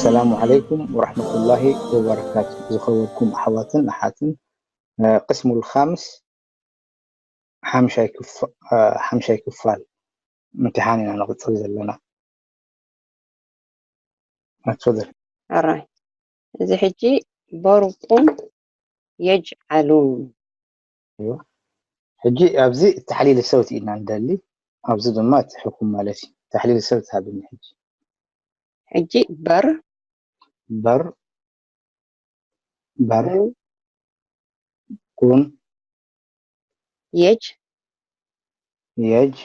ሰላሙ ዓለይኩም ወራሕመቱላሂ ወበረካቱ። ዝኸበርኩም ኣሕዋትን ኣሓትን፣ እ፣ ቅስሙል ኻምስ ሓምሻይ ክፋ-፣ እ፣ ሓምሻይ ክፋል እምትሓን ኢና ንቕጽል ዘለና። ኣትፈደል። ኣራይ። እዚ ሕጂ በርቁን የጅዓሉን። እዮ። ሕጂ ኣብዚ ተሕሊል ሰውት ኢና ንደሊ፣ ኣብዚ ድማ እቲ ሕኩም ማለት እዩ። ተሕሊል ሰውት ሃብኒ ሕጂ። ሕጂ በር በር በር ቁን ቁን የጅ የጅ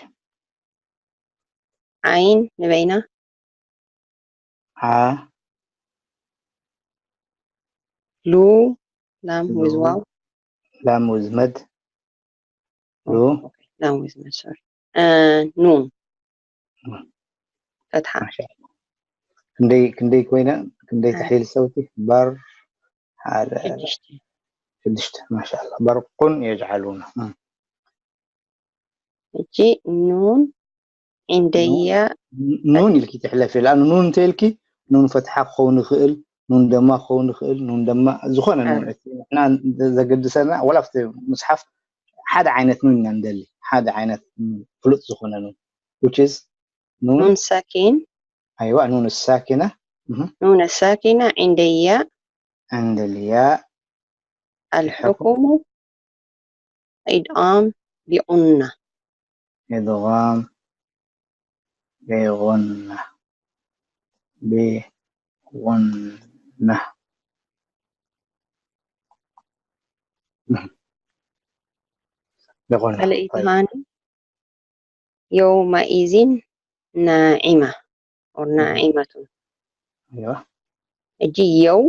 ዓይን ንበይና ዓ ሉ ላም ሉ with ዋው ላም with መድ ሉ ላም with መድ፣ ሶሪ። እ፣ ኑን። ኑን። ፈትሓ። ማሻኣላ። ክንደይ፣ ክንደይ ኮይና? ክንደይ እ። ተሕሊል ሰውቲ? በር ሓደ፣ ሽዱሽተ። ሽዱሽተ። ማሻኣላ። በርቁን የጅዓሉና። እ። ሕጂ ኑን ዒንደያ ኑን ኢልኪ ትሕለፊ። ለኣኑ ኑን እንተኢልኪ፣ ኑን ፈትሓ ክኸውን ይኽእል፣ ኑን ደማ ክኸውን ይኽእል፣ ኑን ደማ ዝኾነ ኑን። እ። እቲ ንሕና ዘገድሰና፣ ወላ ኣብቲ ምጽሓፍ ሓደ ዓይነት ኑን ኢና ንደሊ። ሓደ ዓይነት ኑን፣ ፍሉጥ ዝኾነ ኑን። Which is ኑን ኑን ሳኪን። ኣይዋ፣ ኑን ሳኪና። እህ። ኑን ሳኪና ዒንደያ ዒንደልያ። ኣልሕኩሙ ኢድኣም ቢቑና። ኢድጋም ቢቑና። ቢቑና። ቢቑና። ካልእ ይትሃኒ። የውመኢዚን ናዒማ። ኦር ናዒመቱን። እዮ። ሕጂ የው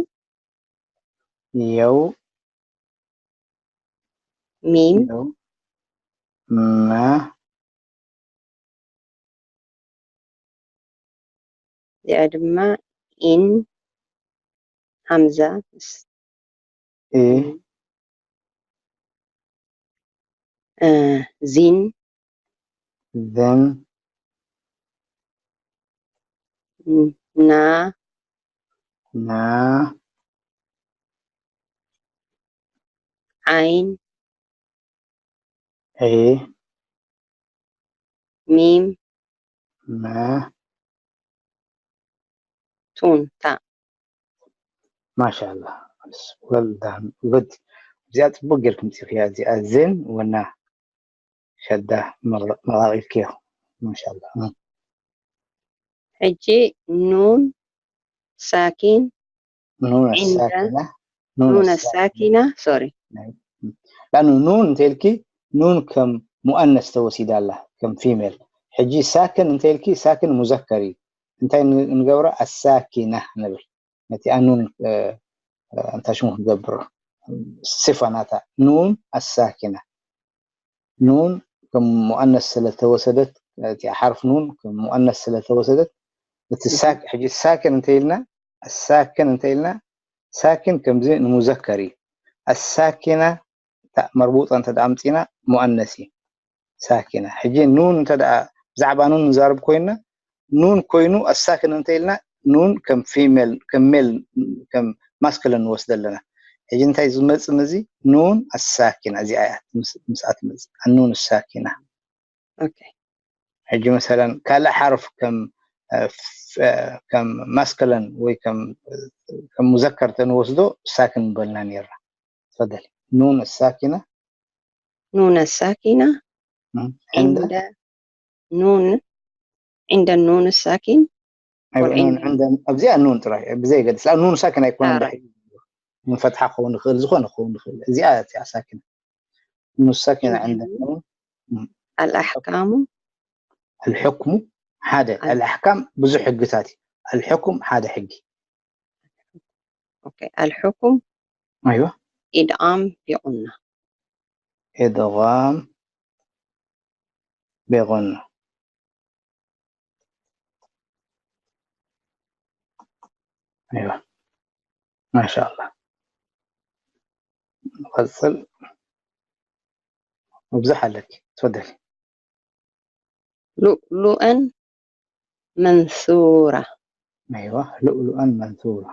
የው ሚም የው ማ እዚኣ ድማ ኢን ሃምዛ ምስ ኢ እ፣ ዚን ዘን ና ና ዓይን ዒ ሚም መ ቱን ታ። ማሻኣላ። Well done. Good. እዚኣ ጽቡቅ ጌርኩም ጽፍያ። እዚኣ ዜን ወና ሸዳ መቕ-፣ መቓቂልክዮ። ማሻኣላ። እ። ሕጂ ኑን ሳኪን ኑን ዒንደ ሳኪና። ኑን ኑን ሳኪና። ሳኪና፣ ሶሪ። ናይ-፣ ላኑ ኑን እንተልኪ ኑን ከም ሙኣነስ ተወሲዳ ኣላ፣ ከም ፊሜል። ሕጂ ሳክን እንተልኪ ሳክን ሙዘከር እዩ። እንታይ ን-፣ ንገብሮ? ኣሳኪና ንብል። ነቲ ኣኑን፣ እ፣ እ፣ እንታይ ሽሙ ክገብሮ? ሲፋ ናታ ኑን ኣሳኪና። ኑን ከም ሙኣነስ ስለ ተወሰደት፣ እቲ ሓርፍ ኑን ከም ሙኣነስ ስለ ተወሰደት፣ እቲ እህ። ሳክ-፣ ሕጂ ሳክን እንተ ኢልና፣ ሳክን እንተ ኢልና፣ ሳክን ከምዚ ንሙዘከር እዩ። ኣሳኪና እታ መርቡጣ እንተ ደኣ ኣምጺና፣ ሙኣነስ እዩ። ሳኪና። ሕጂ ኑን እንተ ደኣ ብዛዕባ ኑን ንዛረብ ኮይንና፣ ኑን ኮይኑ ኣሳክን እንተ ኢልና፣ ኑን ከም ፊሜል፣ ከም ሜል፣ ከም ማስክለን ንወስደ ኣለና። ሕጂ እንታይ ዝመጽእ ምዚ? ኑን ኣሳኪና፣ እዚኣ እያ ምስ-፣ ምስኣ ትመጽእ። ኣኑን ኣሳኪና። ኦኬ። ሕጂ መሰለን ካልእ ሓርፍ ከም፣ እ፣ ፍ-፣ እ፣ ከም ማስክለን ወይ ከም፣ እ፣ ከም ሙዘከር ተንወስዶ ሳክን በልና ነይርና። ትፈደሊ። ኑን ኣሳኪና። ኑን ኣሳኪና። እ፣ ዕንደ። ዕንደ ኑን፣ ዕንደ ኑን ሳኪን። ኣይዋ፣ ኑን ወልዕንደ። ዕንደ፣ ኣብዚኣ ኑን ጥራይ፣ ብዘይ ገድስ። ኣብ ኑን ሳኪን ኣይኮነን ኣረ። ድሕሪ። ኑን ፈትሓ ክኸውን ይኽእል፣ ዝኾነ ክኸውን ይኽእል። እዚኣ እያ ሳኪን። ኑን ሳኪን ዕንደ ዕንደ ኑን። ኑን። እ። ኣልኣሕካሙ። ኣልሕክሙ ሓደ። ኣል- ኣልኣሕካም ብዙሕ ሕግታት እዩ። ኣልሕኩም ሓደ ሕጊ። ኦኬ። ኣልሕኩም ኣይዋ። ኢድኣም ቢቑና። ኢድጋም ቢቑና። ኣይዋ። ማሻኣላ። ንቐጽል። ብዙሕ ኣለኪ። ትፈደሊ። لؤلؤا منثورا. أيوة، لؤلؤا منثورا.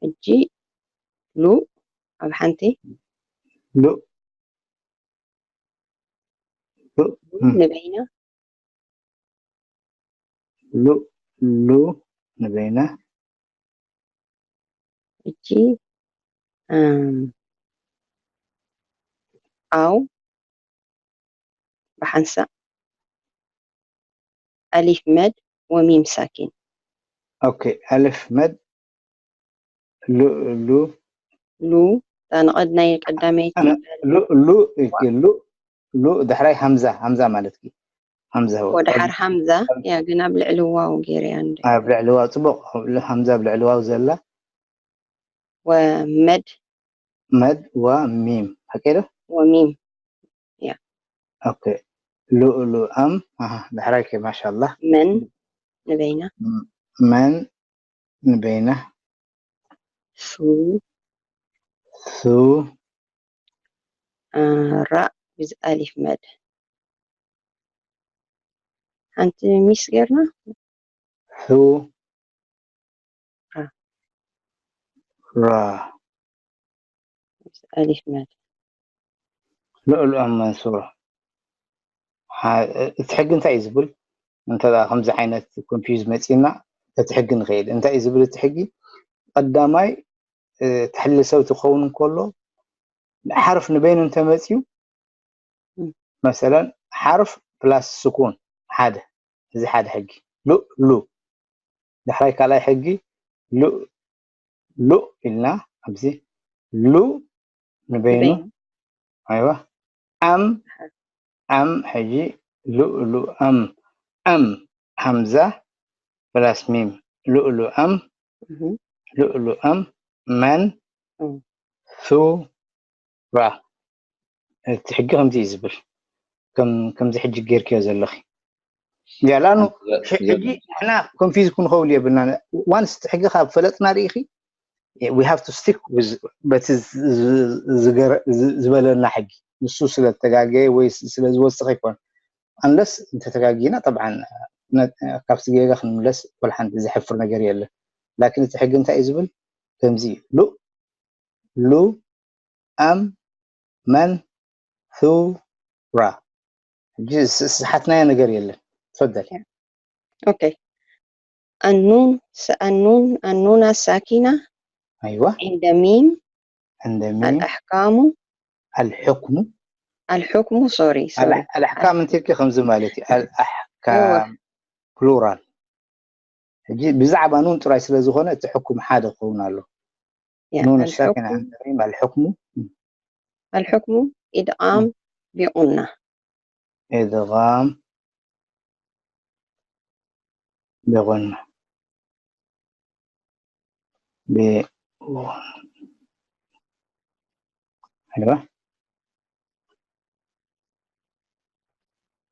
ሕጂ ሉእ ኣብ ሓንቲ ሉእ ሉእ ንበይና ሉእ ሉ ንበይና ሕጂ እም፣ ኣው ብሓንሳእ ኣሊፍ መድ ወሚም ሳኪን ኦኬ። ኣልፍ መድ ሉ ሉ ሉ እታ ንቐድ ናይ ቀዳመይቲ ሉ ሉ ሉ ሉ ድሕራይ ሃምዛ ሃምዛ ማለት እዩ። ሃምዛ ወደሓር ሃምዛ እያ ግን ኣብ ልዕሊ ዋው ገይረያ እንደ ኣብ ልዕሊ ዋው ጽቡቕ። ሃምዛ ኣብ ልዕሊ ዋው ዘላ ወመድ መድ ወሚም ሓቂ ዶ? ወሚም ኦኬ። ሉእሉኣም ኣሃ፣ ድሕራይ ከ ማሻላ መን ንበይና መን ንበይና ሱ ሱ ራ ብዝ ኣሊፍ መድ ሓንቲ ሚስ ጌርና ሱ ራ ኣሊፍ መድ ልዑል እም መንሱር ሓ- እቲ ሕጊ እንታይ እዩ ዝብል? እንተ ደኣ ከምዚ ዓይነት ኮንፊውዝ መፂና እቲ ሕጊ ንኽእል እንታይ እዩ ዝብል እቲ ሕጊ? ቀዳማይ እ፣ ተሕሊል ሰብቲ ክኸውን እንከሎ ሓርፍ ንበይኑ እንተመፅዩ እም። መሰለን ሓርፍ ፕላስ ስኩን ሓደ እዚ ሓደ ሕጊ ሉ ሉ ዳሕራይ ካልኣይ ሕጊ ሉ ሉ ኢልና ኣብዚ ሉ ንበይኑ ንበይኑ። ኣይዋ ኣም ኣም ሕጂ ሉ ሉ ኣም ኣም ሃምዛ ፕላስ ሚም ሉ ሉ ኣም እህ፣ ሉ ሉ ኣም መን እም። ሱ ራ እቲ ሕጊ ከምዚ እዩ ዝብል ከም ከምዚ ሕጂ ጌርክዮ ዘለኺ ያላኑ ሕጂ ንሕና ኮንፊዝ ክንኸውን የብልና ዋንስ እቲ ሕጊ ካብ ፈለጥና ርኢኺ we have to stick with በቲ ዝ- ዝ- ዝበለና ሕጊ ንሱ ስለ ዝተጋገየ ወይ ስለ ዝወስኽ ይኮን ኣንለስ እንተተጋጊና ጠብዓን ካብቲ ጌጋ ክንምለስ ወላ ሓንቲ ዘሕፍር ነገር የለን ላኪን እቲ ሕጊ እንታይ እዩ ዝብል ከምዚ እዩ ሉ ሉ ኣም መን ሱ ራ ሕጂ ዝሓትናዮ ነገር የለን ትፈደል ኦኬ ኣኑን ኣኑን ኣኑና ሳኪና ኣይዋ عند ميم እንደሚ الأحكام ኣልሕክሙ الحكم sorry sorry ኣልኣሕካም እንትልኪ ከምዚ ማለት እዩ ኣልኣሕካም ፕሉራል ሕጂ ብዛዕባ ኑን ጥራይ ስለ ዝኾነ እቲ ሕኩም ሓደ ክኸውን ኣሎ يا ኑን ሳኪን الحكم ዓንተሪም ኣልሕክሙ الحكم إدغام بغنة إدغام بغنة ب أيوة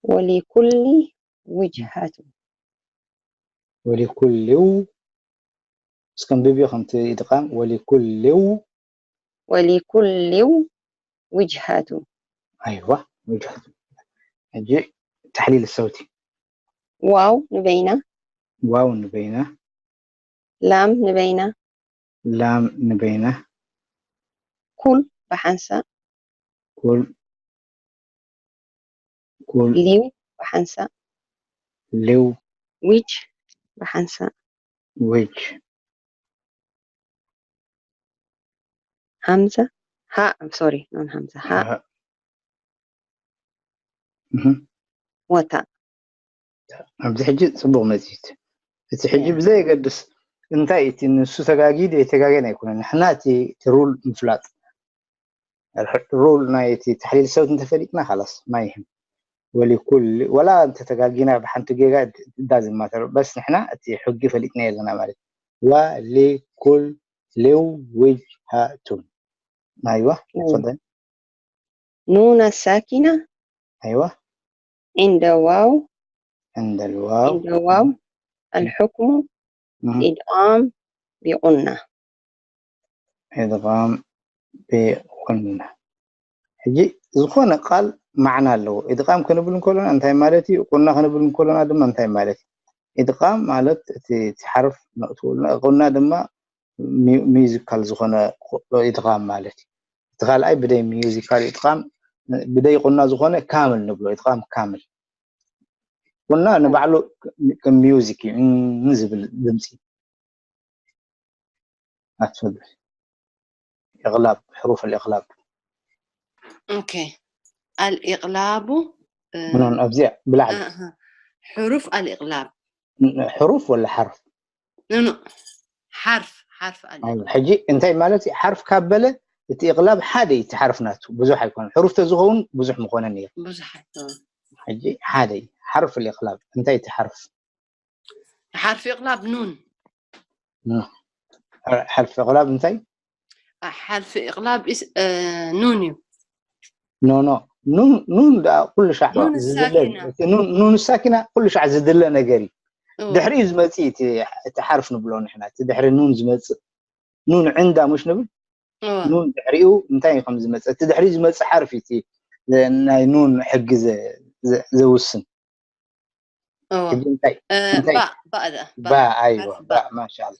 ولكل وجهة ولكل እስከ ንብብዮ ከምቲ ኢድቃም ወሊኩል ወሊኩል ውጅሃቱ ኣይዋ ውጅሃቱ ሕጂ ተሕሊል ሰውቲ ዋው ንበይና ዋው ንበይና ላም ንበይና ላም ንበይና ኩል ብሓንሳእ ኩል ኩል ሊው ብሓንሳእ ሊው ዊጅ ብሓንሳእ ዊጅ ሃምዛ ሃ ሶሪ ኖን ሃምዛ ሃ እህ። ወታ ኣብዚ ሕጂ ፅቡቅ መፅት እቲ ሕጂ ብዘየገድስ እንታይ እቲ ንሱ ተጋጊ ዘይተጋገን ኣይኮነን ንሕና እቲ እቲ ሩል ምፍላጥ ሩል ናይ እቲ ተሕሊል ሰውት እንተፈሊጥና ካላስ ማይህም ወሊኩል ወላ እንተተጋጊና ብሓንቲ ጌጋ ዳዝማተር በስ ንሕና እቲ ሕጊ ፈሊጥና የለና ማለት ወሊኩል ሌው ውጅሃቱን ናይዋ ናይዋ። ፈደን ኑና ሳኪና ኣይዋ عند واو عند الواو عند واو الحكم مم. إدغام بغنة إدغام بغنة ሕጂ ዝኾነ ቃል ማዕና ኣለዎ። ኢድቓም ክንብል እንከሎና እንታይ ማለት እዩ? ቁና ክንብል እንከሎና ድማ እንታይ ማለት እዩ? ኢድቓም ማለት እቲ፣ እቲ ሓርፍ ነእትወልና፣ ቁና ድማ ሚ-፣ ሚውዚካል ዝኾነ ኢድቓም ማለት እዩ። እቲ ካልኣይ ብደይ ሚውዚካል ኢድቓም፣ ብደይ ቁና ዝኾነ ካምል ንብሎ፣ ኢድቓም ካምል። ቁና ንባዕሉ ከም ሚውዚክ እዩ፣ እም ዝብል ድምፂ። ኣትፈልጥ። ኢቕላብ፣ ሕሩፍ ኣልኢቕላብ። ኦኬ። ኣልኢቕላቡ፣ እ፣ ኖን፣ ኣብዚኣ ብላዕሊ። ኣሃ። ሕሩፍ ኣልኢቕላብ። ሕሩፍ ወላ ሓርፍ? ኖ፣ ኖ። ሓርፍ፣ ሓርፍ ኣልኢቕላብ። ኣይ፣ ሕጂ እንታይ ማለት እዩ? ሓርፍ ካብ በለ እቲ ኢቕላብ ሓደ እዩ፣ እቲ ሓርፍ ናቱ ብዙሕ ኣይኮነን። ሕሩፍ ተዝኸውን ብዙሕ ምኾነ ነይሩ። ብዙሕ ኣይኮነን። ሕጂ ሓደ እዩ። ሓርፍ ኣልኢቕላብ እንታይ እቲ ሓርፍ? ሓርፍ ኢቕላብ ኑን። ኖ። ሓርፍ ኢቕላብ እንታይ? ሓርፍ ኢቕላብ ኢስ-፣ እ፣ ኑን እዩ። ኖ፣ ኖ። ኑን፣ ኑን ደኣ ኩሉ ሻዕ ኑን ዝድለ፣ ሳኪና። እቲ ኑን፣ ኑን ሳኪና ኩሉ ሻዕ ዝድለ ነገር እዩ። እዎ። ድሕሪኡ ዝመጽእ እቲ፣ እቲ ሓርፍ ንብሎ ንሕና። እቲ ድሕሪ ኑን ዝመጽእ፣ ኑን ዕንዳ ሙሽ ንብል? እዎ። ኑን ድሕሪኡ እንታይ ከም ዝመጽእ፣ እቲ ድሕሪኡ ዝመጽእ ሓርፍ እዩ እቲ ናይ ኑን ሕጊ ዘ-፣ ዘ-፣ ዘውስን። እዎ። ሕጂ እንታይ? እ፣ እንታይ? ባእ፣ ባእ ደኣ፣ ባእ። ባእ፣ ኣይዋ፣ ሓርፍ ባእ፣ ማሻኣላ።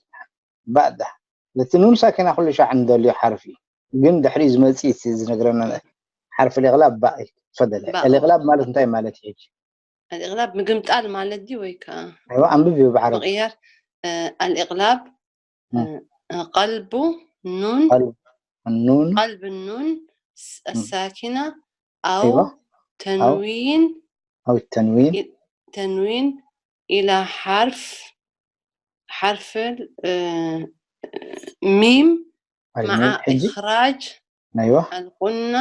ባእ ዳ። እቲ ኑን ሳኪና ኩሉ ሻዕ እንደልዮ ሓርፍ እዩ። ግን ድሕሪኡ ዝመጽእ እቲ ዝነግረና ሓርፍ ኢቕላብ ባእ እዩ። ተፈደለ። ባእ። ኣልኢቕላብ ማለት እንታይ ማለት እዩ ሕጂ? ኣልኢቕላብ ምግምጣል ማለት ድዩ ወይ ከኣ ኣይዋ፣ ኣንብብ እዩ ብዓረብ። ምቕያር፣ እ፣ ኣልኢቕላብ፣ እም። እ፣ ቀልቡ ኑን፣ ቀልብ ኑን። ቀልብ ኑን ስ-፣ እም። ሳኪና ኣው ኣይዋ። ተንዊን፣ ኣው ተንዊን። ኢ-፣ ተንዊን ኢላ ሓርፍ፣ ሓርፍ፣ እ፣ ሚም ኣይ፣ መዓ ሚም ሕጂ? ኢኽራጅ ኣይዋ። ኣልቁና፣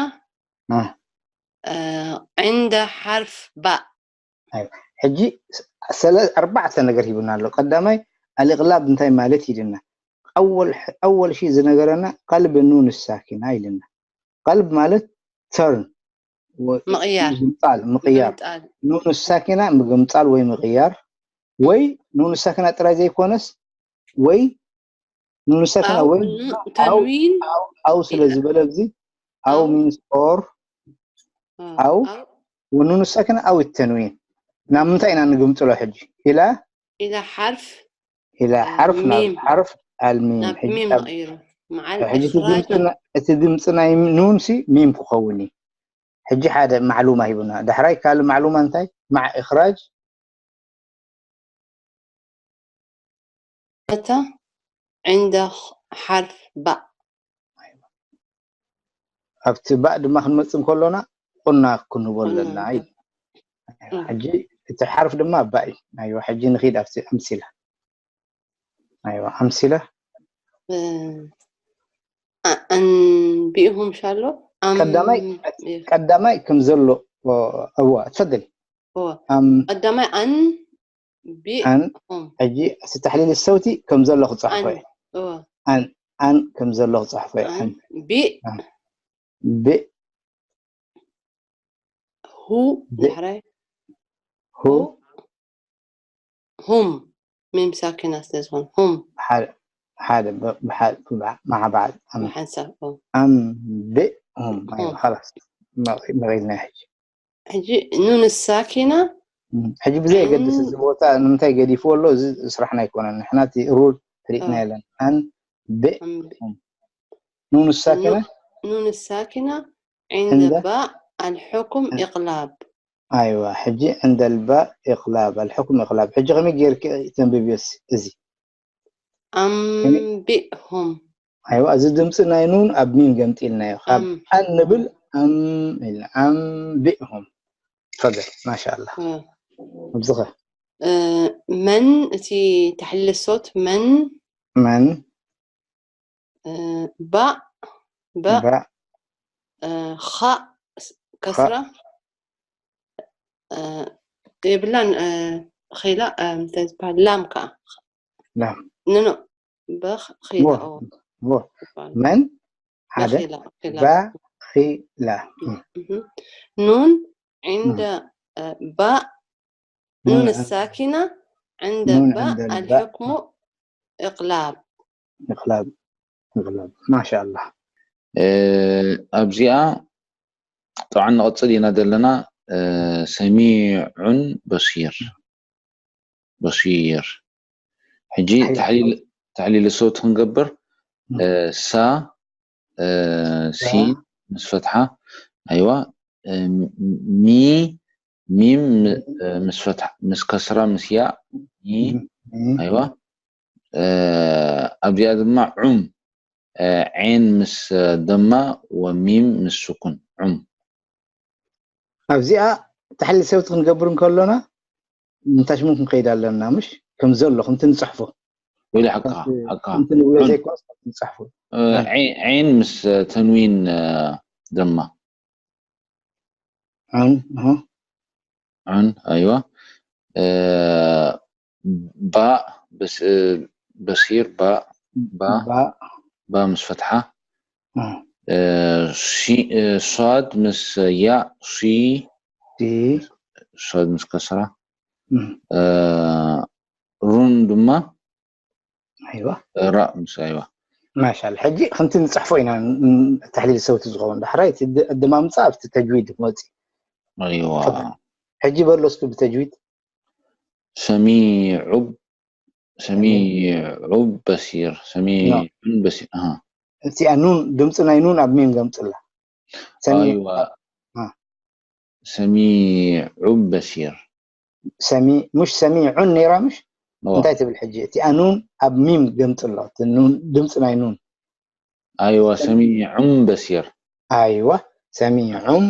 አ። እ፣ ዕንደ ሓርፍ ባእ። ኣይዋ። ሕጂ ሰለ-፣ ኣርባዕተ ነገር ሂቡና ኣሎ። ቀዳማይ ኣልኢቕላብ እንታይ ማለት ኢልና? ኣወል፣ ኣወል ሺ ዝነገረና ቀልብ ኑን ሳኪና ኢልና። ቀልብ ማለት ተርን፣ ወ-፣ ምቕያር። ምግምጣል፣ ምቕያር። ምግምጣል። ኑን ሳኪና ምግምጣል ወይ ምቕያር፣ ወይ ኑን ሳኪና ጥራይ ዘይኮነስ፣ ወይ ኑን ሳኪና ኣው ወይ ኑ-፣ ኣው፣ ተንዊን ኣው፣ ኣው ስለ ኢላ። ዝበለ ኣብዚ ኣው ኣው። ሚንስ ኦር፣ እ፣ ኣው ኣው። ወኑን ሳኪና ኣው ተንዊን። ናብ ምንታይ ኢና ንግምጥሎ ሕጂ? ኢላ፣ ኢላ ሓርፍ፣ ኢላ እ፣ ሓርፍ ናብ ሚም። ሓርፍ ኣልሚም። ናብ ሕጂ ሚም ኣብ፣ መቐይሩ። መዓል ሕጂ እቲ ኢኽራጅ ድምፂ ና-፣ እቲ ድምፂ ናይ ኑን ሲ ሚም ክኸውን እዩ። ሕጂ ሓደ ማዕሉማ ሂቡና። ዳሕራይ ካልእ ማዕሉማ እንታይ? ማዕ ኢኽራጅ። መታ ዕንደ ሓርፍ ባእ። ኣብቲ ባእ ድማ ክንመጽእ እንከሎና ቁና ክንህቦ ኣለና። ቁና። ኣይ፣ እም። ሕጂ እቲ ሓርፍ ድማ ባእ እዩ። ኣይዋ፣ ሕጂ ንኺድ ኣብቲ ኣምሲላ። ኣይዋ፣ ኣምሲላ። እ፣ ኣ-፣ ኣንቢእሁም ሻሎ? ኣም-፣ ቀዳማይ፣ እ፣ ቀዳማይ ከም ዘሎ፣ ኦ፣ እዋ፣ ትፈደሊ። እዋ። ኣም-፣ ቀዳማይ ኣን ቢእ ኣን፣ ሆም። ሕጂ እቲ ተሕሊል ሰውቲ ከም ዘሎ ክጻሕፎ ኣን፣ እየ። እዋ። ኣን፣ ኣን ከም ዘሎ ክጻሕፎ እየ። ኣን። ኣን ቢእ ኣን። ብ-፣ ሁ ብ-፣ ዳሕራይ ሁ። ሁ። ሁም። ሚም ሳኪና ስለ ዝኾነ። ሁም። ሓደ፣ ሓደ፣ ብ-፣ ብሓ-፣ ብዓ-፣ መዓ በዓል። ኣም-፣ ብሓንሳብ። ኦ። ኣንብእሁም። ኣይዋ፣ ሆም። ኸላስ። መቒ-፣ መቒልና ሕጂ። ሕጂ ኑን ሳኪና እም፣ ሕጂ ብዘይ የገድስ ዕን-፣ እዚ ቦታ ንምንታይ ገዲፍዎ ኣሎ፣ እዚ ስራሕና ኣይኮነን። ንሕና እቲ ሩል ፈሊጥና ኦ። የለን። ኣንብእሁም። ኣንብ-፣ ኑን ሳኪና? ኑ-፣ ኑን ሳኪና ዕንደ ዕንደ? ባእ ኣልሑኩም ዕን-፣ ኢቕላብ። ኣይዋ፣ ሕጂ ዕንደ ልባእ ኢቕላብ፣ ኣልሑኩም ኢቕላብ። ሕጂ ከመይ ጌርኪ ተንብብዮስ እዚ? ከመይ? ኣንቢእሁም። ኣይዋ፣ እዚ ድምፂ ናይ ኑን ኣብ ሚም ገምጢልናዮ። ካብ ኣም-፣ ኣን ንብል ኣም ኢልና። ኣንቢእሁም። ተፈደል፣ ማሻኣላ። እ፣ ኣብዚኸ? እ፣ መን እቲ ተሕሊል ሶት መን? መን? እ፣ ባእ፣ ባእ፣ ባእ። እ፣ ኻእ፣ ስ-፣ ከስራ፣ እ፣ የብላን፣ እ፣ ኺላ፣ እ፣ እንታይ ዝበሃል? ላም ከኣ። ላም። ኖ፣ ኖ፣ በኽ-፣ ኺላ፣ ዎ፣ ኦ፣ ዎ። ይበሃል። መን? ሓደ። በኺላ፣ ኺላ። ባኺላ። እህ። ኑን ዕንደ፣ እ፣ ባእ፣ ኑን ኑን ዕን-፣ ሳኪና ዕንደ ኑን ባእ ዕንደ ባእ። ኣልሑክሙ እቕላብ። እቕላብ፣ እቕላብ። ማሻኣላ። እ፣ ኣብዚኣ طبعا ንቐጽል ኢና ዘለና። ሰሚዑን በሲር በሲር ሕጂ ተሕሊል ተሕሊል ሰውት ክንገብር። ሳ ሲን ምስ ፈትሓ፣ ኣይዋ፣ ሚ ሚም ምስ ፈትሓ፣ ምስ ከስራ፣ ምስ ያ፣ ሚ፣ ኣይዋ። ኣብዚኣ ድማ ዑም፣ ዔን ምስ ደማ ወሚም ምስ ስኩን፣ ዑም። ኣብዚኣ ተሕሊል ሰውት ክንገብር እንከሎና ምንታሽሙ ክንከይድ ኣለና፣ ምሽ ከም ዘሎ ከምቲ ንጽሕፎ ወይለ ሓቅኻ ሓቅኻ ከምቲ ንብሎ ዘይኮነስ ከምቲ ንጽሕፎ። ዔን ምስ ተንዊን ደማ ዑን ዑን፣ ኣይዋ። ባእ በሲር፣ ባእ፣ ባ፣ ባ ምስ ፈትሓ፣ ሷድ ምስ ያእ፣ ሺ፣ ሻድ ምስ ከስራ፣ ሩን ድማ ኣይዋ ራእ ምስ ኣይዋ። ማሻል። ሕጂ ከምቲ ንፅሕፎ ኢና ተሕሊል ሰውቲ ዝኸውን። ዳሕራይ እቲ ኣደማምፃ ኣብቲ ተጅዊድ መፂ። ኣይዋ ሕጂ በሎ እስኪ ብተጅዊድ። ሰሚዑብ ሰሚዑብ በሲር ሰሚዑን በሲር። ኣሃ እቲኣ ኑን፣ ድምፂ ናይ ኑን ኣብ ሚም ገምፅላ። ሰሚ- ኣይዋ አ። ሰሚዑብ በሲር። ሰሚ ሙሽ ሰሚዑን ነይራ፣ ምሽ እዎ። እንታይ ትብል ሕጂ? እቲኣ ኑን ኣብ ሚም ገምፅሎ። እቲ ኑን ድምፂ ናይ ኑን ኣይዋ ሰሚዑም በሲር። ኣይዋ ሰሚዑም፣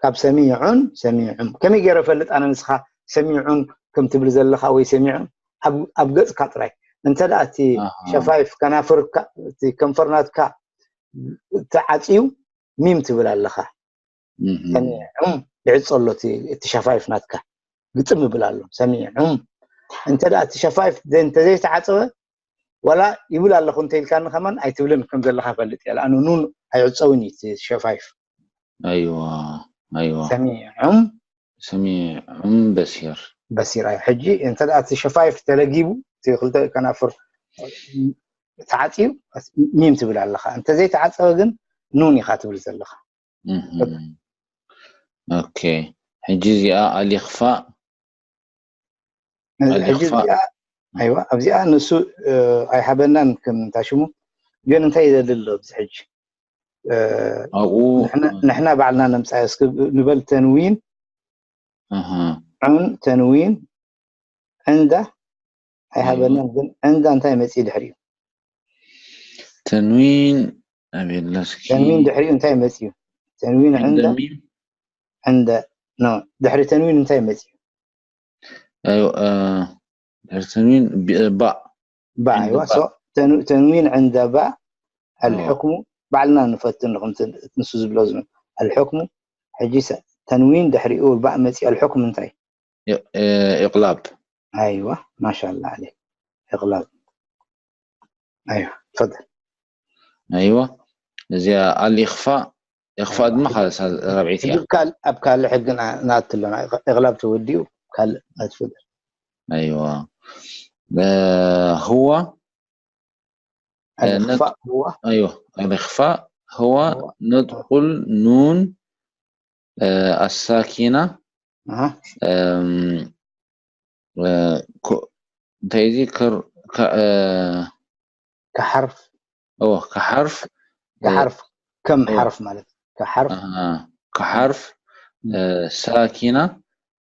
ካብ ሰሚዑን ሰሚዑም። ከመይ ገይረ ፈልጥ ኣነ ንስኻ ሰሚዑን ከም ትብል ዘለኻ ወይ ሰሚዑን ኣብ ኣብ ገጽካ ጥራይ? እንተ ደኣ እቲ ኣሃ። ሸፋይፍ ከናፍርካ፣ እቲ ከንፈርናትካ ተዓጽዩ ሚም ትብል ኣለኻ። እህም። ሰሚዑም ይዕጾ ኣሎ እቲ እቲ ሸፋይፍ ናትካ። ግጥም ይብል ኣሎ ሰሚዑም። እንተ ደኣ እቲ ሸፋይፍ ዘ- እንተዘይተዓጸወ፣ ዋላ ይብል ኣለኹ እንተ ኢልካኒ ከማን ኣይትብልን ከም ዘለኻ ፈልጥ እየ። ኣነ ኑን ኣይዕጸውን እዩ እቲ ሸፋይፍ። ኣይዋ ኣይዋ ሰሚዑም ሰሚዑም በሲር። በሲር። ኣይ ሕጂ እንተ ደኣ እቲ ሸፋይፍ ተለጊቡ፣ እቲ ክልተ ከናፍር ተዓጽዩ ሚም ትብል ኣለኻ። እንተ ዘይተዓጸወ ግን ኑን ኢኻ ትብል ዘለኻ። እህም። ኦኬ፣ ሕጂ እዚኣ ኣሊኽፋእ ሕጂ ኣሊኽፋእ። እዚኣ፣ ኣይዋ ኣብዚኣ ንሱ ኣይሃበናን ከም እንታይ ሽሙ፣ ግን እንታይ ይደሊ ኣሎ ኣብዚ ሕጂ? ኣብኡ ንሕና- ንሕና ባዕልና ነምፃዮ እስኪ ንበል። ተንዊን ኣሃ። ዑን፣ ተንዊን ዕንዳ ኣይሃበናን፣ ግን ዕንዳ እንታይ መፅዩ ድሕሪኡ? ተንዊን ኣቤለስኪ ተንዊን ድሕሪኡ እንታይ መፅዩ? ተንዊን ዕንዳ እንደሚም ዕንደ ኖ ድሕሪ ተንዊን እንታይ መፅዩ? ድሕሪ ተንዊን ቢ- ባእ ባእ። ኣይዋ ዕንደ ሶ ተን- ተንዊን ዕንደ ባእ። ኣልሕክሙ ባዕልና ንፈትን ንኹም ንሱ ዝብሎ ዝም ኣልሕክሙ። ሕጂ ሰ- ተንዊን ድሕሪኡ ባእ መፅዩ። ኣልሕክሙ እንታይ? እ- እ- ኢቕላብ ኣይዋ ማሻላ ዓለይክ። ኢቕላብ ኣይዋ ፈል ኣይዋ እዚኣ ኣልኢኽፋእ። ኢኽፋእ ድማ ካልሳ ራብዒት እያ። ኣብ ካልእ ሕጊ ንኣትሎ። ኢቕላብ ተወዲኡ ካልእ ኣይትፍል። ኣይዋ እ፣ ህዋ ኣልኢኽፋእ ህዋ ኣይዋ ኣልኢኽፋእ ህዋ ነጥቁል ኑን ኣሳኪና እንታይ እዚ ከሓርፍ ከሓርፍ ከሓርፍ ከም ሓርፍ ማለት ከሓርፍ ከሓርፍ ሳኪና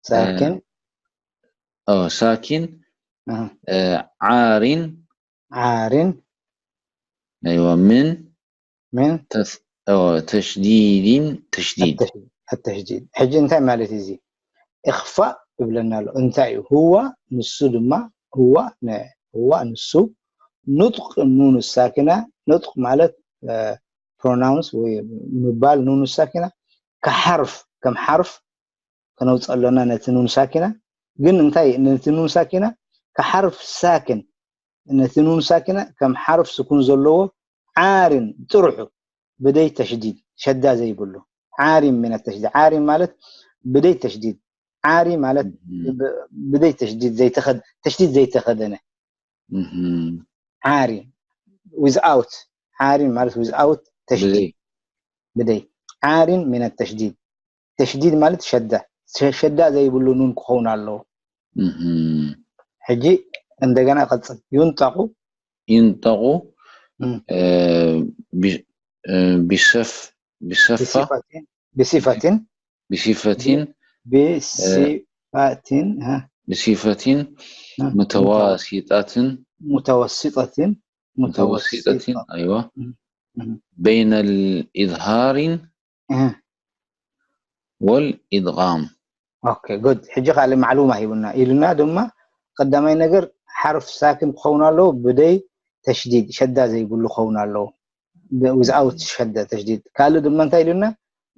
ሳኪን ሳኪን ዓሪን ዓሪን ኣይዋ ምን ምን ተሽዲድን ተሽዲድ ተሽዲድ። ሕጂ እንታይ ማለት እዩ እዚ? ኢኽፋእ ይብለና ኣሎ። እንታይ እዩ? ህዋ ንሱ ድማ ህዋ ን- ህዋ ንሱ ኑጥቅ ኑኑ ሳኪና። ኑጥቅ ማለት ፕሮናውንስ ወይ ምባል ኑኑ ሳኪና ከሓርፍ ከም ሓርፍ ከነውፅእ ኣለና ነቲ ኑን ሳኪና። ግን እንታይ ነቲ ኑን ሳኪና ከሓርፍ ሳክን ነቲ ኑን ሳኪና ከም ሓርፍ ስኩን ዘለዎ ዓሪን ጥርሑ ብደይ ተሽዲድ ሸዳ ዘይብሉ ዓሪን ሚነ ተሽዲድ። ዓሪን ማለት ብደይ ተሽዲድ ዓሪ ማለት ብደይ ተሽዲድ ዘይተኸድ ተሽዲድ ዘይተኸደነ ዓሪ without ዓሪን ማለት without ተሽዲድ ብደይ ዓሪን ሚነ ተሽዲድ ተሽዲድ ማለት ሸዳ ሸ- ሸዳ ዘይብሉ ኑን ክኸውን ኣለዎ። እህም። ሕጂ እንደገና ቀጽል። ዩንጠቁ ይንጠቁ እም። እ፣ ቢ- እ፣ ቢሰፍ ቢሰፋ ብሲፈቲን ብሲፈቲን ቢሲፈቲን ብሲፋቲን ሀ፣ ቢሲፈቲን እ፣ ሙተዋሲጣትን ሙተወሲጠቲን ሙተወሲጠቲን ሙተወሲጠ ኣይዋ እም። በይነ ልኢዝሃሪን እ፣ ወልኢድቃም ኦኬ ጉድ። ሕጂ ካልእ ማዕሉማ ሂቡና ኢሉና ድማ ቀዳማይ ነገር ሓርፍ ሳክን ክኸውን ኣለዎ ብደይ ተሽዲድ ሸዳ ዘይብሉ ክኸውን ኣለዎ። Without ሸዳ ተሽዲድ። ካልእ ድማ እንታይ ኢሉና?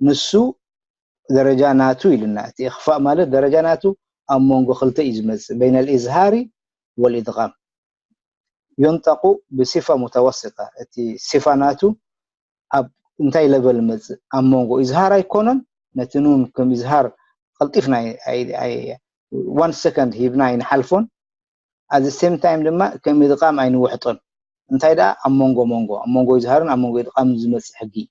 ንሱ ደረጃ ናቱ ኢሉና። እቲ እኽፋእ ማለት ደረጃ ናቱ ኣብ መንጎ ክልተ እዩ ዝመጽእ፣ በይነ ልኢዝሃሪ ወልኢድቃም። ዩንጠቁ ብሲፋ ሙተወስጣ። እቲ ሲፋ ናቱ ኣብ እንታይ ለቨል መጽእ? ኣብ መንጎ ኢዝሃር ኣይኮነን፣ ነቲ ኑን ከም ኢዝሃር ቀልጢፍና ኣይ- ኣይ- ኣይ- one second ሂብና ኣይንሓልፎን። At the same time ድማ ከም ኢድቃም ኣይንውሕጦን። እንታይ ደኣ ኣብ መንጎ መንጎ ኣብ መንጎ ኢዝሃርን ኣብ መንጎ ኢድቃምን ዝመጽእ ሕጊ እዩ።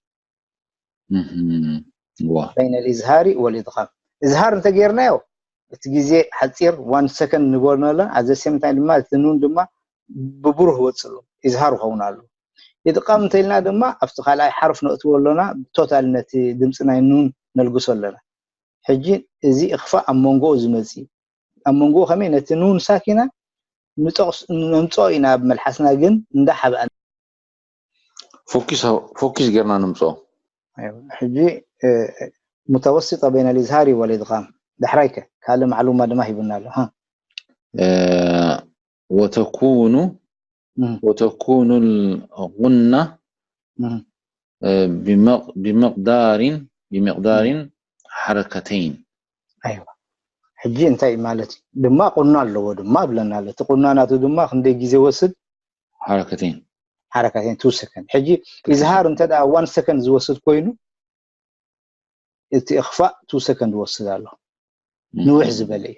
እህም። ዋ በይነ ልኢዝሃሪ ወልኢድቃም። ኢዝሃር እንተጌርናዮ እቲ ግዜ ሓጺር one second ንበሎ ኣለና። At the same time ድማ እቲ ኑን ድማ ብብሩህ ወጽሉ ኢዝሃር ክኸውን ኣሎ። ኢድቃም እንተኢልና ድማ ኣብቲ ካልኣይ ሓርፍ ነእትዎ ኣለና። ቶታል ነቲ ድምፂ ናይ ኑን ነልግሶ ኣለና። ሕጂ እዚ እኽፋእ ኣብ መንጎኡ ዝመጽእ እዩ። ኣብ መንጎኡ ከመይ ነቲ ኑን ሳኪና ንጠቕስ ነምፅኦ ኢና ኣብ መልሓስና ግን እንዳሓብኣና ፎኪስ ፎኪስ ጌርና ንምፅኦ ሕጂ ሙተወሲጠ በይነ ልዝሃሪ ወልኢድቃም። ዳሕራይከ ካልእ ማዕሉማ ድማ ሂቡና ኣሎ። ወተኩኑ ወተኩኑ ልጉና ብመቅዳሪን ብመቅዳሪን ሓረከተይን። ኣይዋ ሕጂ እንታይ ማለት እዩ ድማ ቁና ኣለዎ ድማ ብለና ኣሎ። እቲ ቁና ናቱ ድማ ክንደይ ግዜ ወስድ? ሓረከተይን ሓረካተይን ቱ ሰከንድ። ሕጂ ኢዝሃር እንተ ደኣ ዋን ሰከንድ ዝወስድ ኮይኑ እቲ እኽፋእ ቱ ሰከንድ ዝወስድ ኣሎ። ንውሕ ዝበለ እዩ።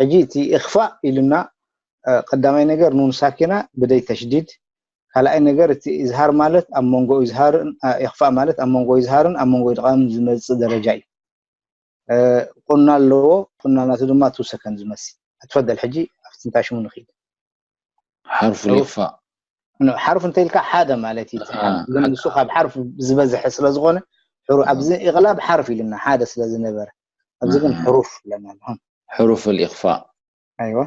ሕጂ እቲ እኽፋእ ኢሉና ቀዳማይ ነገር ኑን ሳኪና ብደይ ተሽዲድ፣ ካልኣይ ነገር እቲ ኢዝሃር ማለት ኣብ መንጎ ኢዝሃርን ኢኽፋእ ማለት ኣብ መንጎ ኢዝሃርን ኣብ መንጎ ኢድቓምን ዝመጽእ ደረጃ እዩ። ቁና ኣለዎ። ቁና ናቱ ድማ ቱ ሰከንድ ዝመሲ። ኣትፈደል ሕጂ ኣብቲ እንታይ ሽሙ ንኺድ። ሓርፉ ሊኽፋእ ሓርፍ እንተ ኢልካ ሓደ ማለት እዩ። ግን ንሱ ካብ ሓርፍ ዝበዝሐ ስለ ዝኾነ ኣብዚ ኢቕላብ ሓርፍ ኢልና ሓደ ስለ ዝነበረ ኣብዚ ግን ሕሩፍ ኢለና ኣለና። ሕሩፍ ልኢኽፋእ ኣይዋ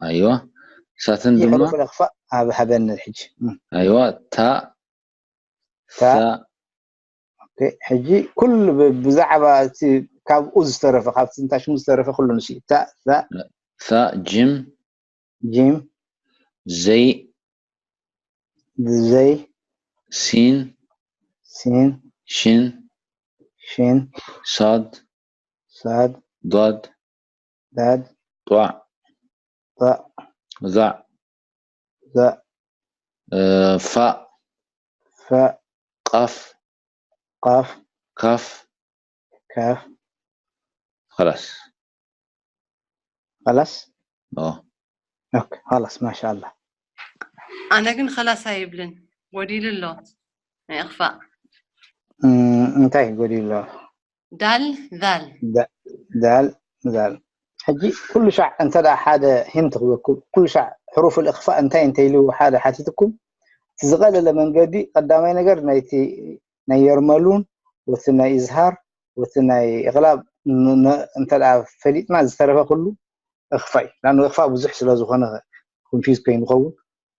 ኣይዋ ሳትን ድማ ሕሩፍ ልኢኽፋእ ኣብ ሃበኒ ሕጂ ኣይዋ ታ ታ ሕጂ ኩሉ ብዛዕባ እቲ ካብኡ ዝተረፈ ካብቲ እንታይ ሽሙ ዝተረፈ ኩሉ ንሱ እዩ። ታ ታ ታ ጅም ጂም ዘይ ዘይ ሲን ሲን ሽን ሽን ሳድ ሳድ ዳድ ዳድ ጧዕ ጣዕ ዛዕ ዛዕ ፋእ ፋእ ቃፍ ቃፍ ካፍ ካፍ خلاص خلاص اه ኦኬ خلاص ማሻኣላ። ኣነ ግን ከላስ ኣይብልን ጎዲሉ ኣሎ ናይ እኽፋእ እንታይ ጎዲሉ ኣሎ? ዳል ዛል ዳል ዛል ሕጂ ኩሉ ሻዕ እንተ ደኣ ሓደ ሂንት ክበኩም ኩሉ ሻዕ ሕሩፍ ልእኽፋእ እንታይ እንተ ኢሉ ሓደ ሓቲትኩም እቲ ዝቐለለ መንገዲ ቀዳማይ ነገር ናይቲ ናይ የርመሉን ወቲ ናይ ኢዝሃር ወቲ ናይ እቕላብ እንተ ደኣ ፈሊጥና ዝተረፈ ኩሉ እኽፋእ እዩ። ላኑ እኽፋእ ብዙሕ ስለ ዝኾነ ኮንፊዝ ከይንኸውን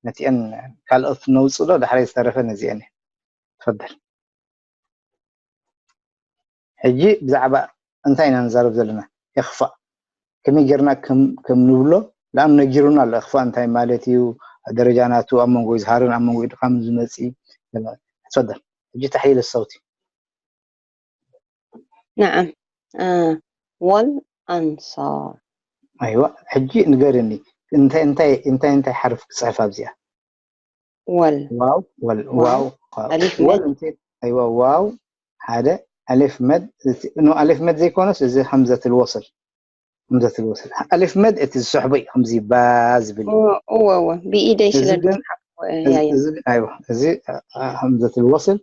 ነቲአን ካልኦት ነውፅእ ዶ ዳሕራይ ዝተረፈ ነዚአን እዩ። ትፈደል ሕጂ ብዛዕባ እንታይ ኢና ንዛረብ ዘለና? ኢኽፋእ ከመይ ጌርና ከም ንብሎ ላም ነጊሩና ኣሎ። ኢኽፋእ እንታይ ማለት እዩ? ደረጃ ናቱ ኣብ መንጎ ይዝሃርን ኣብ መንጎ ድኻምን ዝመጽእ። ትፈደል ሕጂ ተሕሊል ሰውቲ نعم والأنصار ኣይዋ ሕጂ ንገርኒ እንታይ እንታይ እንታይ እንታይ ሓርፍ ክጽሕፍ ኣብዚኣ ወል ዋው ወል ዋው ኣሊፍ ወል መድ። እንታይ ኣይዋ ዋው ሓደ ኣሊፍ መድ ኖ ኣሊፍ መድ ዘይኮነስ እዚ ሀምዘት ልወስል ሀምዘት ልወስል ኣሊፍ መድ እቲ ዝስሕቦ እዩ ከምዚ ባ ዝብል እዩ እወ እወ ብኢደይ እዚ ስለ ግን ዝሓፍኩ ያየ እዚ ኣይዋ እዚ ሀምዘት ልወስል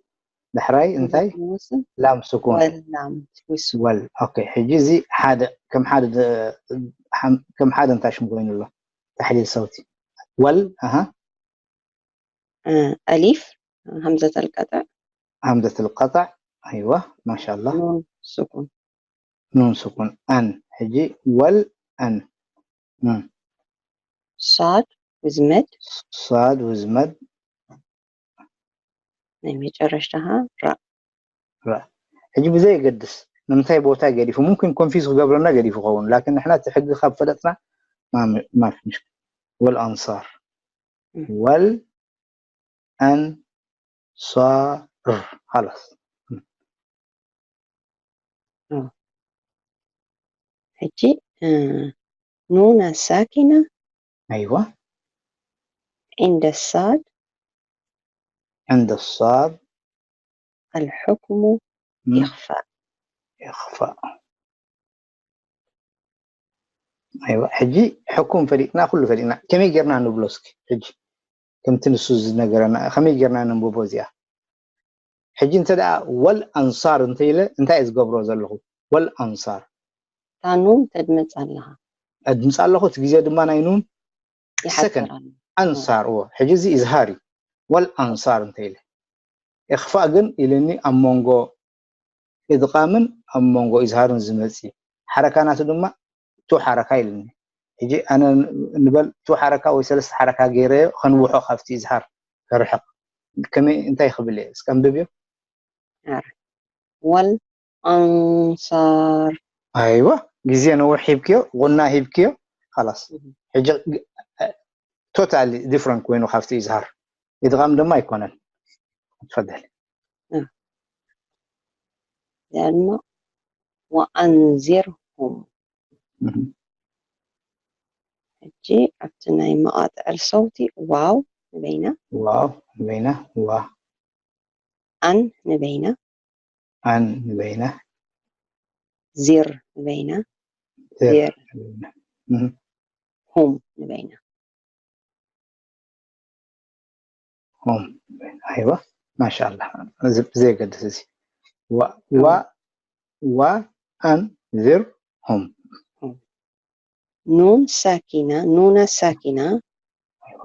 ዳሕራይ እንታይ? ንውስን ላም ስኩን። ወላም ትውስን ወል ኦኬ። ሕጂ እዚ ሓደ ከም ሓደ ደ- ሓም- ከም ሓደ እንታይ ሽም ኮይኑ ኣሎ? ተሕሊል ሰውቲ። ወል ኣሃ ኣሊፍ همزة القطع همزة القطع. ኣይዋ ማሻላ ኑን ስኩን ኑን ስኩን ኣን። ሕጂ ወል ኣን ም። ሳድ ውዝመድ ሳድ ውዝመድ ናይ መጨረሽታ ራ ራ ሕጂ ብዘይ የገድስ ንምንታይ ቦታ ገዲፉ ሙምኪን ኮንፊዝ ክገብረና ገዲፉ ይኸውን ላኪን ንሕና እቲ ሕጊ ካብ ፈለጥና ማፊ ምሽ ወል ኣንሳር ም። ወል ኣንሳር خلاص ሕጂ እ፣ ኑና ሳኪና أيوة عند الصاد عند الصاد الحكم م. إخفاء إخفاء أيوة ሕጂ ሕኩም ፈሊጥና ኩሉ ፈሊጥና ከመይ ጌርና ንብሎ እስኪ ሕጂ ከምቲ ንሱ ዝነገረና ከመይ ጌርና ነንብቦ እዚኣ ሕጂ እንተ ደኣ ወል ኣንሳር እንተ ኢለ እንታይ እየ ዝገብሮ ዘለኹ ወል ኣንሳር ታኑን ተድምፅ ኣለኻ ኣድምፅ ኣለኹ እቲ ግዜ ድማ ናይ ኑን ይሓፅር ሰከንድ ኣሎ ኣንሳር እዎ ሕጂ እዚ ኢዝሃር እዩ ወል ኣንሳር እንተ ኢለ ኢኽፋእ ግን ኢልኒ ኣብ መንጎ ኢድቓምን ኣብ መንጎ ኢዝሃርን ዝመጽእ እዩ። ሓረካ ናቱ ድማ ቱ ሓረካ ኢልኒ። ሕጂ ኣነ ንበል ቱ ሓረካ ወይ ሰለስተ ሓረካ ገይረዮ ከንውሖ ካብቲ ኢዝሃር ከርሕቕ ከመይ እንታይ ክብል እየ እስከ ኣንብብዮ። ወል ኣንሳር ኣይዋ ግዜ ነውሕ ሂብክዮ፣ ቁና ሂብክዮ፣ خلاص ሕጂ totally different ኮይኑ ካብቲ ኢዝሃር ኢድቓም ድማ ኣይኮነን። ትፈደል እዚኣ ድማ ወኣንዚርሁም ሕጂ ኣብቲ ናይ መቓጥዕል ሰውቲ ዋው ንበይና ዋው ንበይና ዋ ኣን ንበይና ኣን ንበይና ዚር ንበይና ዜር ዜር ንበይና እህ ሁም ንበይና ሆም ኣይዋ ማሻላ እዚ ብዘየገድስ እዚ ዋ ዋ ዋ ኣን ዚር ሆም ኑን ሳኪና ኑና ሳኪና ኣይዋ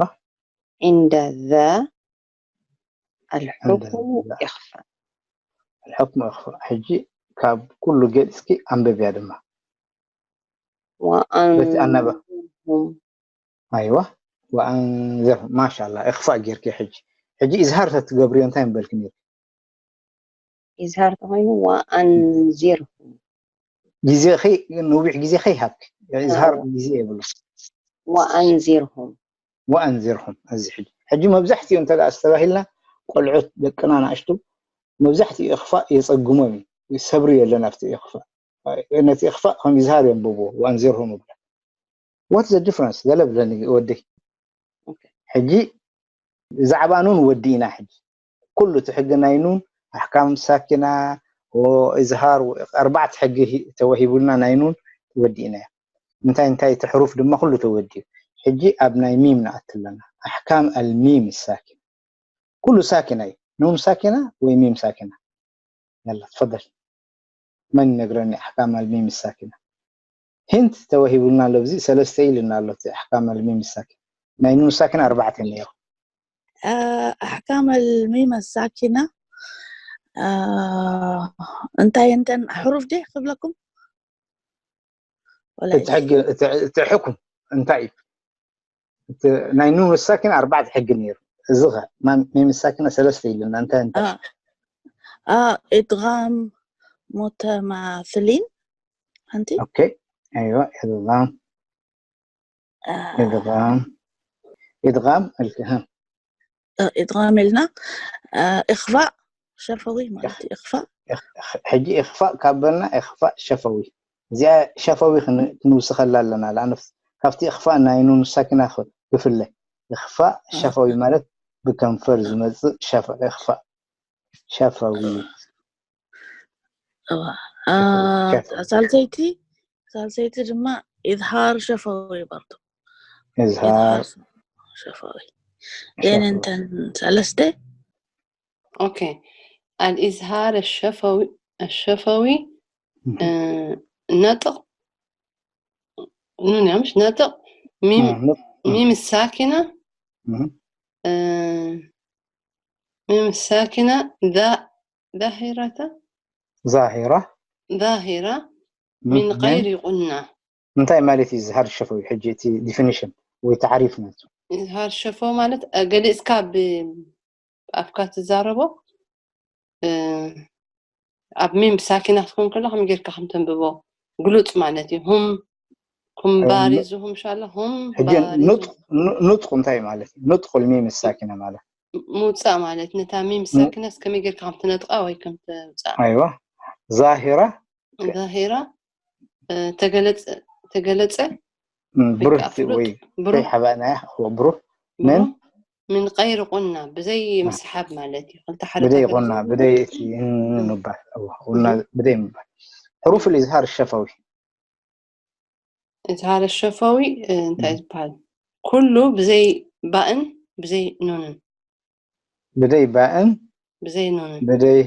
عند ذا الحكم عند ذا. إخفاء الحكم إخفاء ሕጂ ካብ ኩሉ ገሊፅኪ ኣንብብያ ድማ በቲ ኣናባ وأنذرهم ኣይዋ ወኣንዘር ማሻላ እኽፋእ ጌርኪ ሕጂ ሕጂ ኢዝሃር ተትገብርዮ እንታይ ምበልክ ነይሩ إظهار ተኾይኑ وأنذرهم ግዜኺ ነዊሕ ግዜ ከይሃብኪ ኢዝሃር ግዜ የብሉ وأنذرهم ወኣንዚርሁም እዚ ሕጂ ሕጂ መብዛሕትኡ እንተ ኣስተባሂልና ቆልዑት ደቅና ንኣሽቱ መብዛሕትኡ እኽፋእ የፀግሞም እዩ ሰብሪ የለን ኣብቲ እኽፋእ ነቲ እኽፋእ ከም ይዝሃር የንብብዎ ወኣንዚርሁም ይብሎ what the difference ገለ ብለኒ ወደይ ሕጂ ብዛዕባ ኑን ወዲእና ሕጂ ኩሉ እቲ ሕጊ ናይ ኑን ኣሕካም ሳኪና እዝሃር ኣርባዕተ ሕጊ ተወሂቡልና ናይ ኑን ወዲእና እንታይ እንታይ እቲ ሕሩፍ ድማ ኩሉ ተወዲኡ ሕጂ ኣብ ናይ ሚም ንኣቲ ኣለና ኣሕካም ኣልሚም ሳኪና ኩሉ ሳኪና እዩ ኑን ሳኪና ወይ ሚም ሳኪና يلا تفضل من ينقرني أحكام الميم الساكنة هنت ተወሂቡልና ኣሎ እዚ ሰለስተ ኢልና ኣሎ እቲ ኣሕካም ኣልሚም ሳኪን ናይ ኑን ሳኪን ኣርባዕተ ነይሩ ኣሕካም ኣልሚም ኣሳኪና እንታይ እንተን ሕሩፍ ደ ክብለኩም እቲ ሕኩም እንታይ እዩ ናይ ኑን ሳኪን ኣርባዕተ ሕጊ ነይሩ እዚ ከ ሚም ሳኪና ሰለስተ ኢልና እንታይ እንታይ ኢድጋም ሙተማስሊን ሓንቲ ኦኬ ኣይዋ ኢድጋም ኢድጋም ኢድጋም እልክሃ ኢድጋም ኢልና እኽፋእ ሸፈዊ ማለት እዩ እኽፋእ ሕጂ እኽፋእ ካብ በልና እኽፋእ ሸፈዊ እዚኣ ሸፈዊ ክንውስኸላ ኣለና ለኣነ ካብቲ እኽፋእ ናይ ኑን ሳኪና ክፍለ እኽፋእ ሸፈዊ ማለት ብከንፈር ዝመፅእ እኽፋእ ሸፈዊ ሳልሰይቲ ሳልሰይቲ ድማ ኢዝሃር ሸፈዊ በርቱ ኢዝሃር ሸፈዊ ዜን እንተን ሰለስተ ኦኬ الإظهار الشفوي الشفوي آه، نطق نون يا مش نطق ميم آه، نطق. ميم الساكنة مهم. آه، ميم الساكنة ذا ظاهرة ظاهرة ظاهرة من غير غنة እንታይ ማለት እዩ إظهار الشفوي ሕጂ እቲ definition ወይ تعريف ናቱ إظهار الشفوي ማለት ገሊጽካ ብኣፍካ ትዛረቦ ኣብ ሚም ሳኪና ክትኮን ከሎ ከመይ ጌርካ ከም ተንብቦ ግሉጽ ማለት እዩ هم هم أم، بارزون إن شاء الله هم ሕጂ بارزون نطق نطق እንታይ ማለት እዩ نطق الميم الساكنة ማለት ምውፃእ ማለት ነታ ሚም ሳኪናስ ከመይ ጌርካ ከም ትነጥቃ ወይ ከም ተውፃእ أيوة ظاهرة ظاهرة ተገለፀ ተገለፀ ብሩህ ብሩህ ወይ ብሩህ ሓባእና ብሩህ ምን من غير غنة ብዘይ ምስሓብ ማለት እዩ ክልተ ብደይ ሓረጋት غنة ብደይ እቲ ምባል غنة ብደይ ምባል حروف الإظهار الشفوي إظهار الشفوي እንታይ ዝበሃል ኩሉ ብዘይ ባእን ብዘይ ኑንን ብደይ ባእን ብዘይ ኑንን ብደይ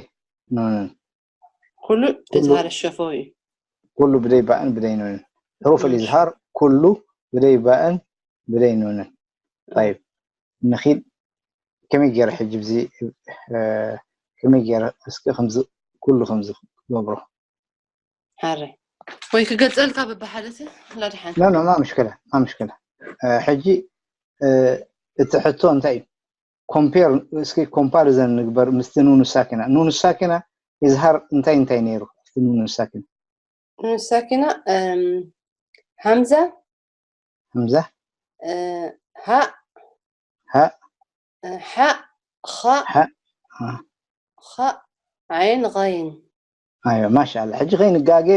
ኑንን ኩሉ ኩሉ- إظهار الشفوي እዩ ኩሉ ብደይ ባእን ብደይ ኑንን حروف ماشي. الإظهار ኩሉ ብደይ ባእን ብደይ ኑንን طيب نخيل ከመይ ገይረ ሕጂ ብዚ ከመይ ገይረ እስኪ ከምዚ ኩሉ ከምዚ ክገብሮ ሓረ ወይ ክገልፀልካ በብሓደ ሲ ላድሓን لا لا ما مشكلة ما مشكلة ሕጂ እቲ ሕቶ እንታይ እዩ compare እስኪ comparison ንግበር ምስቲ ኑኑ ሳኪና ኑኑ ሳኪና إظهار እንታይ እንታይ ነይሩ ኣብቲ ኑኑ ሳኪና ኑኑ ሳኪና همزة همزة ሃእ ሃእ ሓእ ኻእ ሓእ ኻእ ዓይን غين أيوة ما شاء الله ሕጂ ከይንጋገ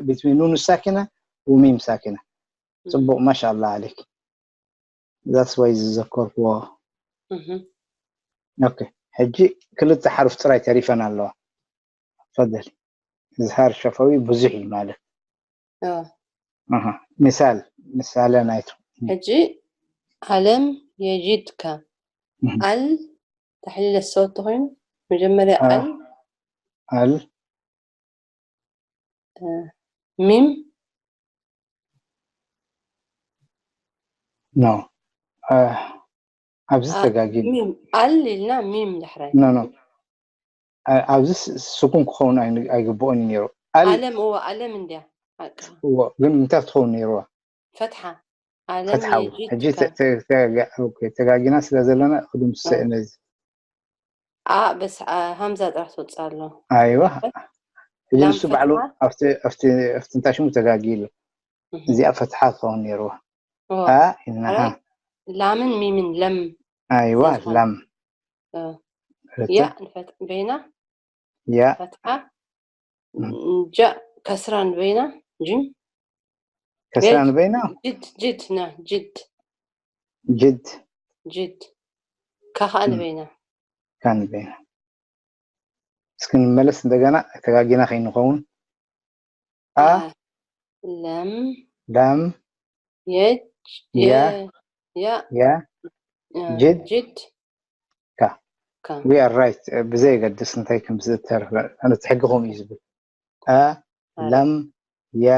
between ኑኑ ሳኪና وميم ساكنة ፅቡቕ ما شاء الله عليك that's why ዝዘከርክዎ እህ ኦኬ ሕጂ ክልተ ሓሩፍ ጥራይ ተሪፈን ኣለዋ ፈደል إظهار شفوي ብዙሕ እዩ ማለት እዎ ኣሃ ምሳል ምሳለ ናይቱ ሕጂ ألم يجدك እህ ال ተሕሊለ ዝሰወት ተኮይኑ መጀመርያ አ- ال ال ሚም no ኣብዚ አ- ተጋጊ ሚም ال ኢልና ሚም ዳሕራይ no no ኣብዚ ስ- ስኩን ክኸውን ኣይን- ኣይግብኦን እዩ ነይሩ ال ألم እዎ ألم እንድያ ሓቃ እዎ ግን እንታይ ክትኸውን ነይርዋ ፈትሓ ألم ፈትሓዊ ሕጂ يجدك ተ- ተ- ተጋ- ኦኬ፣ ተጋጊና ስለ ዘለና ክድምስሰ እ። ነዚ ኣ በስ ኣ፣ ሃምዛ ጥራሕ ትወፅእ ኣሎ ኣይዋ ሕጂ ላም ንሱ ባዕሉ ፈትሓ ኣብቲ ኣብቲ ኣብቲ እንታይ ሽሙ ተጋጊሉ እህ። እዚኣ ፈትሓ ትኸውን ነይርዋ እዎ። ኣ ኢልና ኣራይ ላምን ሚምን ለም ኣይዋ ስለ ዝኾነ። ላም እ፣ ርትዕ ያ ንፈት በይና ያ ፈትሓ እም። ጃ ከስራ ንበይና ጅም ከስራ ጅ- ንበይና ጅድ ጅድ ና ጅድ ጅድ ጅድ ካኻ እም። ንበይና ካን በይና እስኪ ንመለስ እንደገና ተጋጊና ከይንኸውን ኣ ለም ላም የጅ ያ የ- ያ ያ እ፣ ጅድ ጅድ ካ ካ we are right ብዘየገድስ እንታይ ከም ዝተርፈ ኣነ እቲ ሕጊ ከምኡ እዩ ዝብል ኣ ላም ያ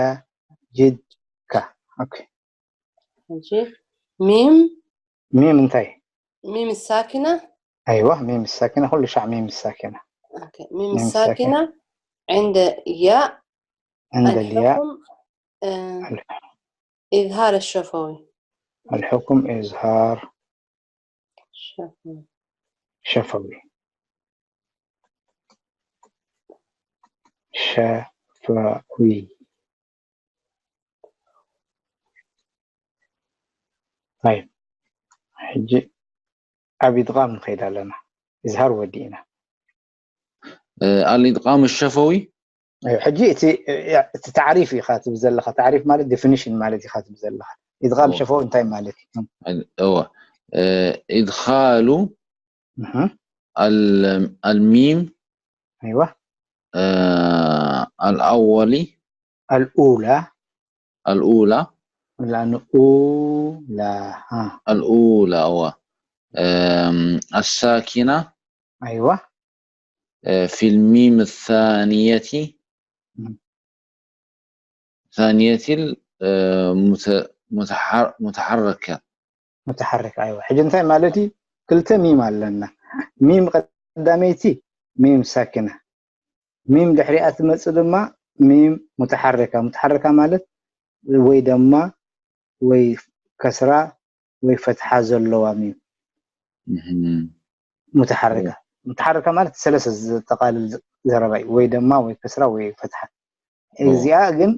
ጅድ ካ ኦኬ ሕጂ ሚም ሚም እንታይ ሚም ሳኪና ኣይዋ ሚም ሳኪና ኩሉ ሻዕ ሚም ሳኪና ኦኬ ሚም ሚም ሳኪና عند ያ عند الياء الحكم እ፣ إظهار الشفوي الحكم إظهار شفوي شفوي شفوي طيب ሕጂ ኣብ إدغام ንኸይድ ኣለና إظهار ወዲእና الإدغام الشفوي ሕጂ እቲ እቲ تعريف ኢኻ ትብል ዘለኻ تعريف ማለት definition ማለት ኢኻ ትብል ዘለኻ إدغام እዎ። شفوي እንታይ ማለት እዩ እወ إدخال እህ ال- الميم أيوة آه، الأول الأولى الأولى لأنه أولى ها الأولى هو آم، الساكنة أيوة في الميم الثانية مم. ثانية ال- مت- متحر- متحركة متحرك ኣይዋ ሕጂ እንታይ ማለት እዩ ክልተ ሚም ኣለና ሚም ቀዳመይቲ ሚም ሳኪና ሚም ድሕሪኣ ትመፅእ ድማ ሚም ሙተሓርካ ሙተሓርካ ማለት ወይ ደማ ወይ ከስራ ወይ ፈትሓ ዘለዋ ሚም مهم. ሙተሓርካ ሙተሓርካ ማለት ሰለስተ ዘጠቃልል ዘረባ እዩ ወይ ደማ ወይ ከስራ ወይ ፈትሓ እዚኣ ግን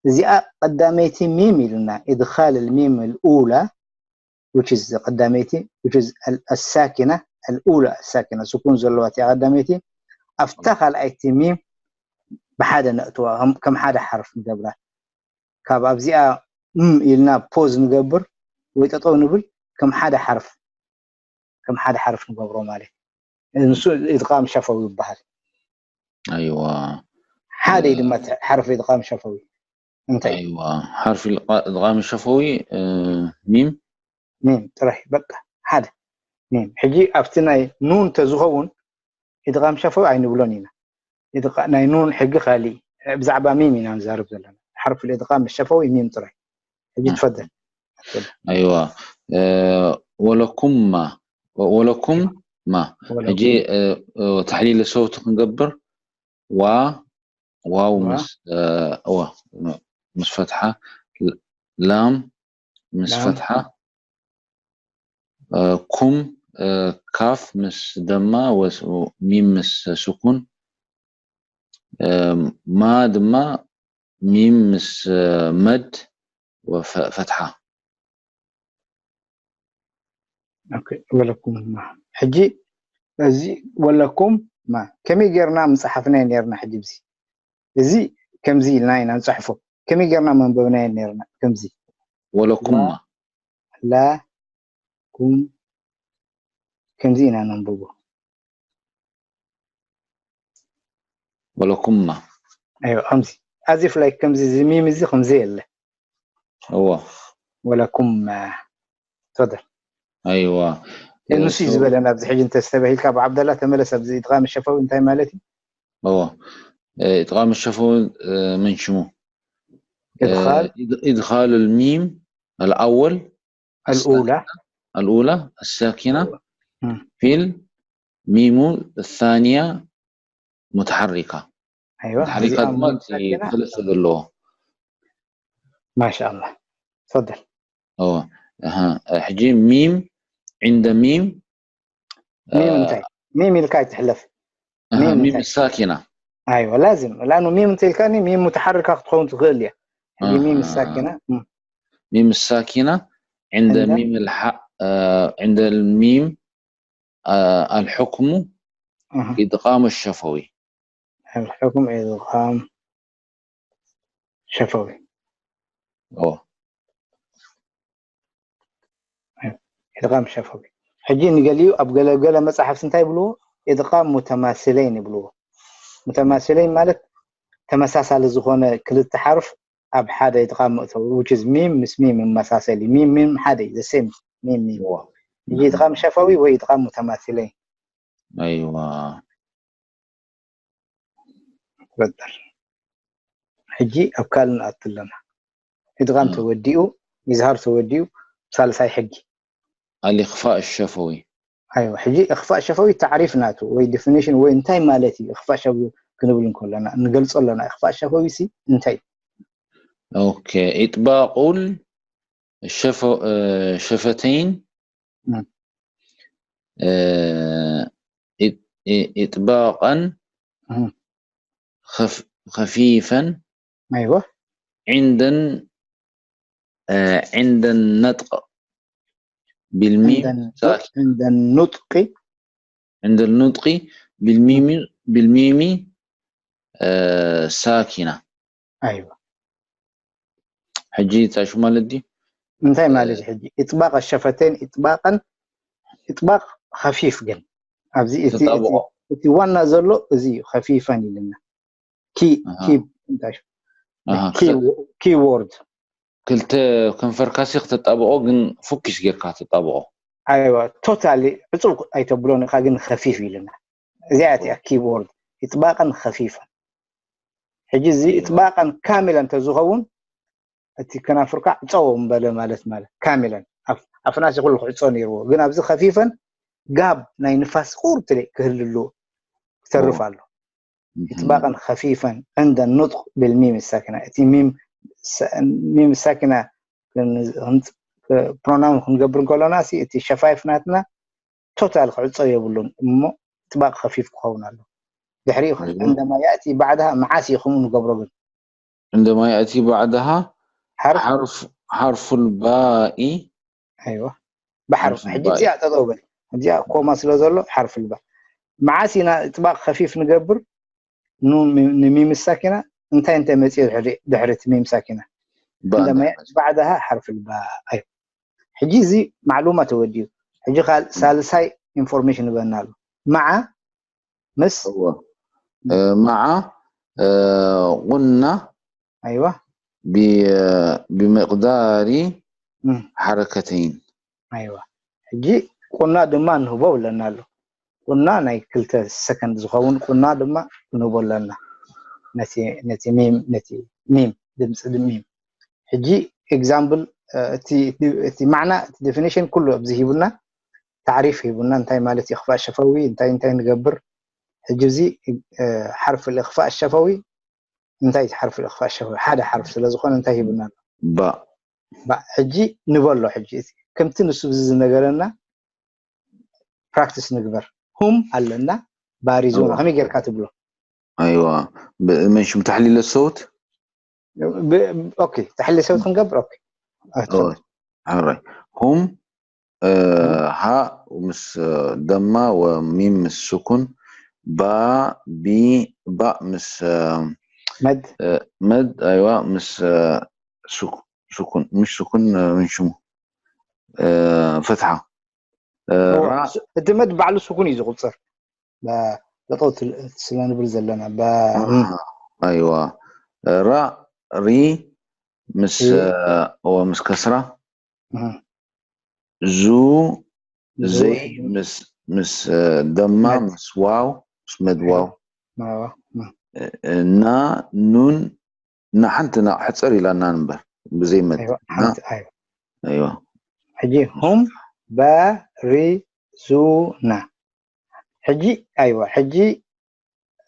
እዚኣ ቀዳመይቲ ሚም ኢልና ኢድኻል ሚም ልኡላ which is ቀዳመይቲ which is ኣሳኪና ልኡላ ኣሳኪና ስኩን ዘለዋ እቲኣ ቀዳመይቲ ኣብታ ካልኣይቲ ሚም ብሓደ ነእትዋ ከም- ከም ሓደ ሓርፍ ንገብራ ካብ ኣብዚኣ ም ኢልና ፖዝ ንገብር ወይ ጠጠው ንብል ከም ሓደ ሓርፍ ከም ሓደ ሓርፍ ንገብሮ ማለት እዩ። ንሱ ኢድቃም ሸፈዊ ይበሃል أيوة ሓደ እዩ ድማ እቲ ሓርፍ ኢድቃም ሸፈዊ እንታይ أيوة حرف الإدغام الشفوي آه، ميم ሚም ጥራሕ በቃ ሓደ ሚም ሕጂ ኣብቲ ናይ ኑን ተዝኸውን ኢድቃም ሸፈዊ ኣይንብሎን ኢና ኢድቃ- ናይ ኑን ሕጊ ካሊእ ብዛዕባ ሚም ኢና ንዛረብ ዘለና ሓርፍ ኢድቃም ሸፈዊ ሚም ጥራሕ ሕጂ ትፈደል أيوة آه، ولكم ما ولكم ما ولكم. ሕጂ آه، آه، تحليل الصوت ክንገብር ዋ ዋው ዋ። ምስ آه، ዋ ምስ ፈትሓ ል- ላም ምስ ላም። ፈትሓ آه، ኩም آه، ካፍ ምስ ደማ ወስ- ሚም ምስ ስኩን آه، ማ ድማ ሚም ምስ آه، መድ ወፈ- ፈትሓ ኦኬ፣ ወለኩም ማ ሕጂ እዚ ወለኩም ማ ከመይ ጌርና ምፅሓፍናዮ ኔርና ሕጂ ብዚ እዚ ከምዚ ኢልና ኢና ንፅሕፎ ከመይ ጌርና መንበብናዮ ኔርና ከምዚ ወለኩማ ላ ኩም ከምዚ ኢና ነንብቦ ወለኩማ ኣዮ ከምዚ ኣዚፍ ላይክ ከምዚ እዚ ሚም እዚ ከምዚ የለ እዎ ወለኩም ተፈደል ኣይዋ ንሱ እዩ ዝበለና ኣብዚ ሕጂ እንተስተባሂልካ ኣብ ዓብደላ ተመለስ ኣብዚ ኢድቃም ሸፈዊ እንታይ ማለት እዩ እዎ ኢጥቃም ሸፈዊ ምን ሽሙ إدخال إدخال الميم الأول الأولى الأولى الساكنة مم. في الميم الثانية متحركة أيوة متحركة እዚኣ ድማ ሚም እቲ ሳኪና ክልተ ዘለዎ ማሻኣላ ተፈደል اه اها ሕጂ ሚም عند ሚም ሚም እንታይ ሚም ኢልካ ኣይትሕለፍ اها ሚም ሚም እንታይ ሳኪና ኣይዋ ላዝም ላኑ ሚም እንተኢልካኒ ሚም ሙተሓርካ ክትኸውን ትኽእል እያ ሕጂ ሚም ኣሃ። ሳኪና እም፣ ሚም ሳኪና عند عند ሚም الح- عند الميم الحكم እህ፣ إدغام الشفوي الحكم إدغام شفوي اه إدغام شفوي ሕጂ ንገሊኡ ኣብ ገለገለ መፅሓፍቲ እንታይ ይብልዎ إدغام متماثلين ይብልዎ متماثلين ማለት ተመሳሳሊ ዝኾነ ክልተ ሓርፍ ኣብ ሓደ إدغام መእተዊ which is ሚም ምስ ሚም መመሳሰሊ ሚም ሚም ሓደ እዩ the same ሚም ሚም ሕጂ إدغام شفوي ወይ إدغام متماثلين ايوه ትፈጠር ሕጂ ኣብ ካልእ ንኣቱ ኣለና إدغام ም። ተወዲኡ إظهار ተወዲኡ ሳልሳይ ሕጊ الإخفاء الشفوي ኣይዋ ሕጂ إخفاء شفوي تعريف ናቱ ወይ definition ወይ እንታይ ማለት እዩ إخفاء شفوي ክንብል እንከለና ንገልጾ ኣለና إخفاء شفوي ሲ እንታይ اوكي إطباق الشف الشفتين م. آه، إط- إطباقا م. خف خفيفا ኣይዋ عند آه، عند النطق بالميم عند ساكن عند النطق عند النطق بالميم بالميم آه، ساكنة ኣይዋ ሕጂ እንታይ ሽሙ ማለት ድዩ እንታይ ማለት እዩ ሕጂ إطباق الشفتين إطباقا إطباق خفيف ግን ኣብዚ እቲ ተጣብቆ እቲ ዋና ዘሎ እዚ እዩ خفيفا ኢልና ኪ ኣሃ። ኪ እንታይ ኣሃ፣ ኪ word ክልተ ከንፈርካሲ ክተጣብቆ ግን ፉኪስ ጌርካ ተጣብቆ ኣይዋ totally ዕፁብ ኣይተብሎን ኢኻ ግን خفيف ኢልና እዚኣ እቲኣ ኪቦርድ ኢጥባቀን ከፊፈን። ሕጂ እዚ ኢጥባቀን ካሚለን ተዝኸውን እቲ ከናፍርካ ዕፀዎም በለ ማለት ማለት ካሚለን ኣፍናሲ ኩሉ ክዕፆ ነይርዎ፣ ግን ኣብዚ ከፊፈን ጋብ ናይ ንፋስ ቁርትሌ ክህልሉ ክተርፍ ኣሎ። ኢጥባቀን ከፊፈን ዕንደ ኑጥቅ ብልሚም ሳኪና፣ እቲ ሚም ሳኪና ፕሮናውን ክንገብር እንከሎና እቲ ሸፋይፍ ናትና ቶታል ክዕፀው የብሉን እሞ ኢጥባቅ ከፊፍ ክኸውን ኣሎ። ድሕሪኡ ዕንደማ ያእቲ ባዕድሃ መዓስ እዩ ከምኡ ንገብሮ ግን عندما يأتي بعدها حرف حرف الباء ኣይዋ ባሕር ሕጂ እዚኣ ጠጠው በል እዚኣ ኮማ ስለ ዘሎ ሓርፍ ልባ መዓስ ኢና ኢጥባቅ ከፊፍ ንገብር ንሚም ሳኪና እንታይ እንታይ መፅኡ ድሕሪ እቲ ሚም ሳኪና عندما يأتي بعدها حرف الباء እዩ ሕጂ እዚ ማዕሉማ ተወዲኡ ሕጂ ሳልሳይ ኢንፎርሜሽን ይበና ኣሎ መዓ ምስ መዓ ቁና ኣይዋ ብመቅዳሪ ሓረከተይን ኣይዋ ሕጂ ቁና ድማ ንህቦ ኣለና ኣሎ ቁና ናይ ክልተ ሰከንድ ዝኸውን ቁና ድማ ክንህቦ ኣለና ነቲ ሚም ነቲ ሚም ድምፂ ሚም ሕጂ ኤግዛምፕል እቲ ማዕና እቲ ዴፊኒሽን ኩሉ ኣብዚ ሂቡና ታዕሪፍ ሂቡና እንታይ ማለት ይኽፋእ ሸፈዊ እንታይ እንታይ ንገብር ሕጂ እዚ ሓርፍ ልእኽፋእ ሸፈዊ እንታይ ሓርፍ ልእኽፋእ ሸፈዊ ሓደ ሓርፍ ስለ ዝኾነ እንታይ ሂቡና ኣሎ ባ ሕጂ ንበሎ ሕጂ ከምቲ ንሱ እዚ ዝነገረና ፕራክቲስ ንግበር ሁም ኣለና ባሪዞና ከመይ ጌርካ ትብሎ ኣይዋ መን ሽም ተሕሊለ ሰውት ኦኬ ተሕሊለ ሰውት ክንገብር ኦኬ ሕራይ ሁም ሃ ምስ ደማ ወሚም ምስ ስኩን ባ ቢ ባእ ምስ መድ መድ ኣይዋ ምስ ስኩን ምሽ ስኩን ምን ሽሙ ፈትሓ እቲ መድ ባዕሉ ስኩን እዩ ዝቁፅር ጠጠው ስለ ንብል ዘለና ኣይዋ ራ ሪ ምስ ምስ ከስራ ዙ ዘይ ምስ ምስ ደማ ምስ ዋው ምስ መድዋው እና ኑን እና ሓንቲ ና ሕፅር ኢላና ንበር ብዘይ መድ ኣይዋ ሕጂ ሁም ባሪዙና ሕጂ ኣይዋ ሕጂ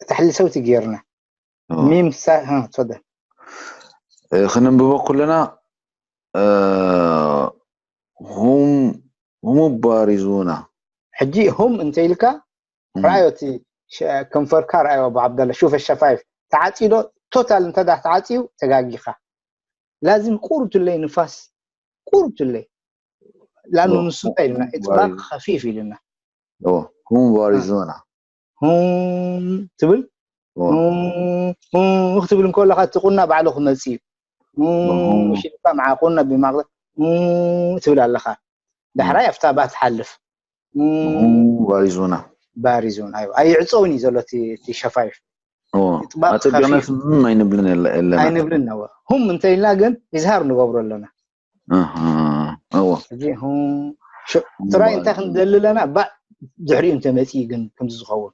ተሕሊ ሰውቲ ጌርና ሚም ሳ ትፈደል ክነንብቦ ኩለና ሁም ሁም ባሪዙና ሕጂ ሁም እንተ ኢልካ ራእዮ እቲ ከንፈርካ ራእዮ ኣቡ ዓብደላ ሹፈ ሸፋይፍ ተዓፂዶ ቶታል እንተ ተዓፂዩ ተጋጊኻ ላዝም ቁርቱለይ ንፋስ ቁርቱለይ ላኑ ንሱ እንታይ ኢልና ኢጥባቅ ከፊፍ ኢልና ሁም ባሪዙና ትብል ክትብል እንከለካ እቲ ቁና ባዕሉ ክመፅ እዩ ሽልካ መዓ ቁና ብማቅ ትብል ኣለካ ዳሕራይ ኣብታ ባ ትሓልፍ ባሪዙና ባሪዙና ኣይዕፀውን እዩ ዘሎ እቲ ሸፋይፍ ኣፀቢቅናስ ምንም ኣይንብልን የለና ኣይንብልን ነወ ሁም እንተኢልና ግን ይዝሃር ንገብሮ ኣለና እወ እዚ ጥራይ እንታይ ክንደሊ ኣለና ባእ ድሕሪኡ እንተመፅኢ ግን ከምዚ ዝኸውን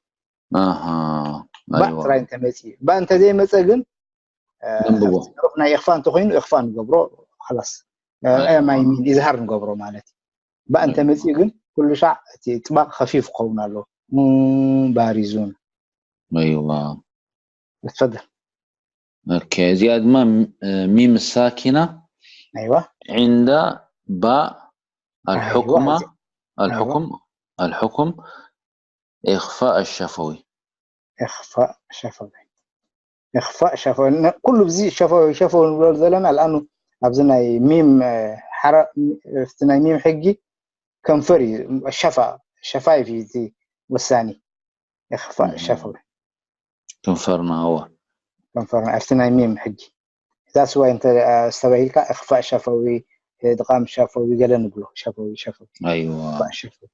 ባእ ጥራይ እንተመፅኢ ባእ እንተዘይመፀ ግን ነንብቦ ናይ ኢኽፋ እንተኮይኑ ኢኽፋ ንገብሮ ላስ ማይ ሚን ይዝሃር ንገብሮ ማለት እዩ ባእ እንተመፅኡ ግን ኩሉ ሻዕ እቲ ጥባቅ ከፊፍ ክኸውን ኣለዎ ባሪዙን ኣይዋ اتفضل اوكي እዚኣ ድማ ሚም ሳኪና ايوه عند باء الحكمة الحكم الحكم إخفاء الشفوي إخفاء شفوي إخفاء شفوي ኩሉ ብዚ ሸፈዊ ሸፈዊ ንብሎ ዘለና ኣልኣኑ ኣብዚ ናይ ሚም ሓራ እቲ ናይ ሚም ሕጊ ከንፈር እዩ ሸፋ ሸፋይፍ እዩ እቲ ወሳኒ إخفاء شفوي ከንፈርና እወ ከንፈርና ኣብቲ ናይ ሚም ሕጊ ዛስ ዋይ እንተ ዝተባሂልካ إخفاء شفوي إدغام شفوي ገለ ንብሎ ሸፈዊ ሸፈዊ ኣይዋ إخفاء شفوي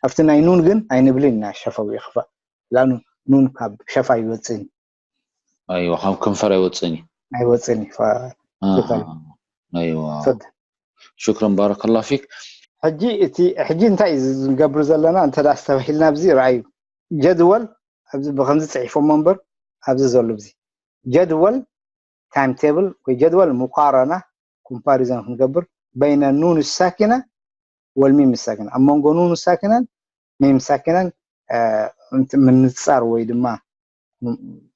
ኣብቲ ናይ ኑን ግን ኣይንብልን ኢና ሸፈዊ إخفاء ላኑ ኑን ካብ ሸፋ ይወፅን ኣይዋ ካብ ከንፈር ኣይወፅን እዩ ኣይወፅን እዩ ኣይዋ ሽክረን ባረከላ ፊክ ሕጂ እቲ ሕጂ እንታይ እዩ ዝገብር ዘለና እንተ ዝተባሂልና ኣብዚ ረኣዩ ጀድወል ኣብዚ ብኸምዚ ጽሒፎሞ እምበር ኣብዚ ዘሎ እዚ ጀድወል ታይም ቴብል ወይ ጀድወል ሙቃረና ኮምፓሪዞን ክንገብር በይነ ኑን ሳኪና ወልሚም ሳኪና ኣብ መንጎ ኑን ሳኪናን ሚም ሳኪናን ምንጻር ወይ ድማ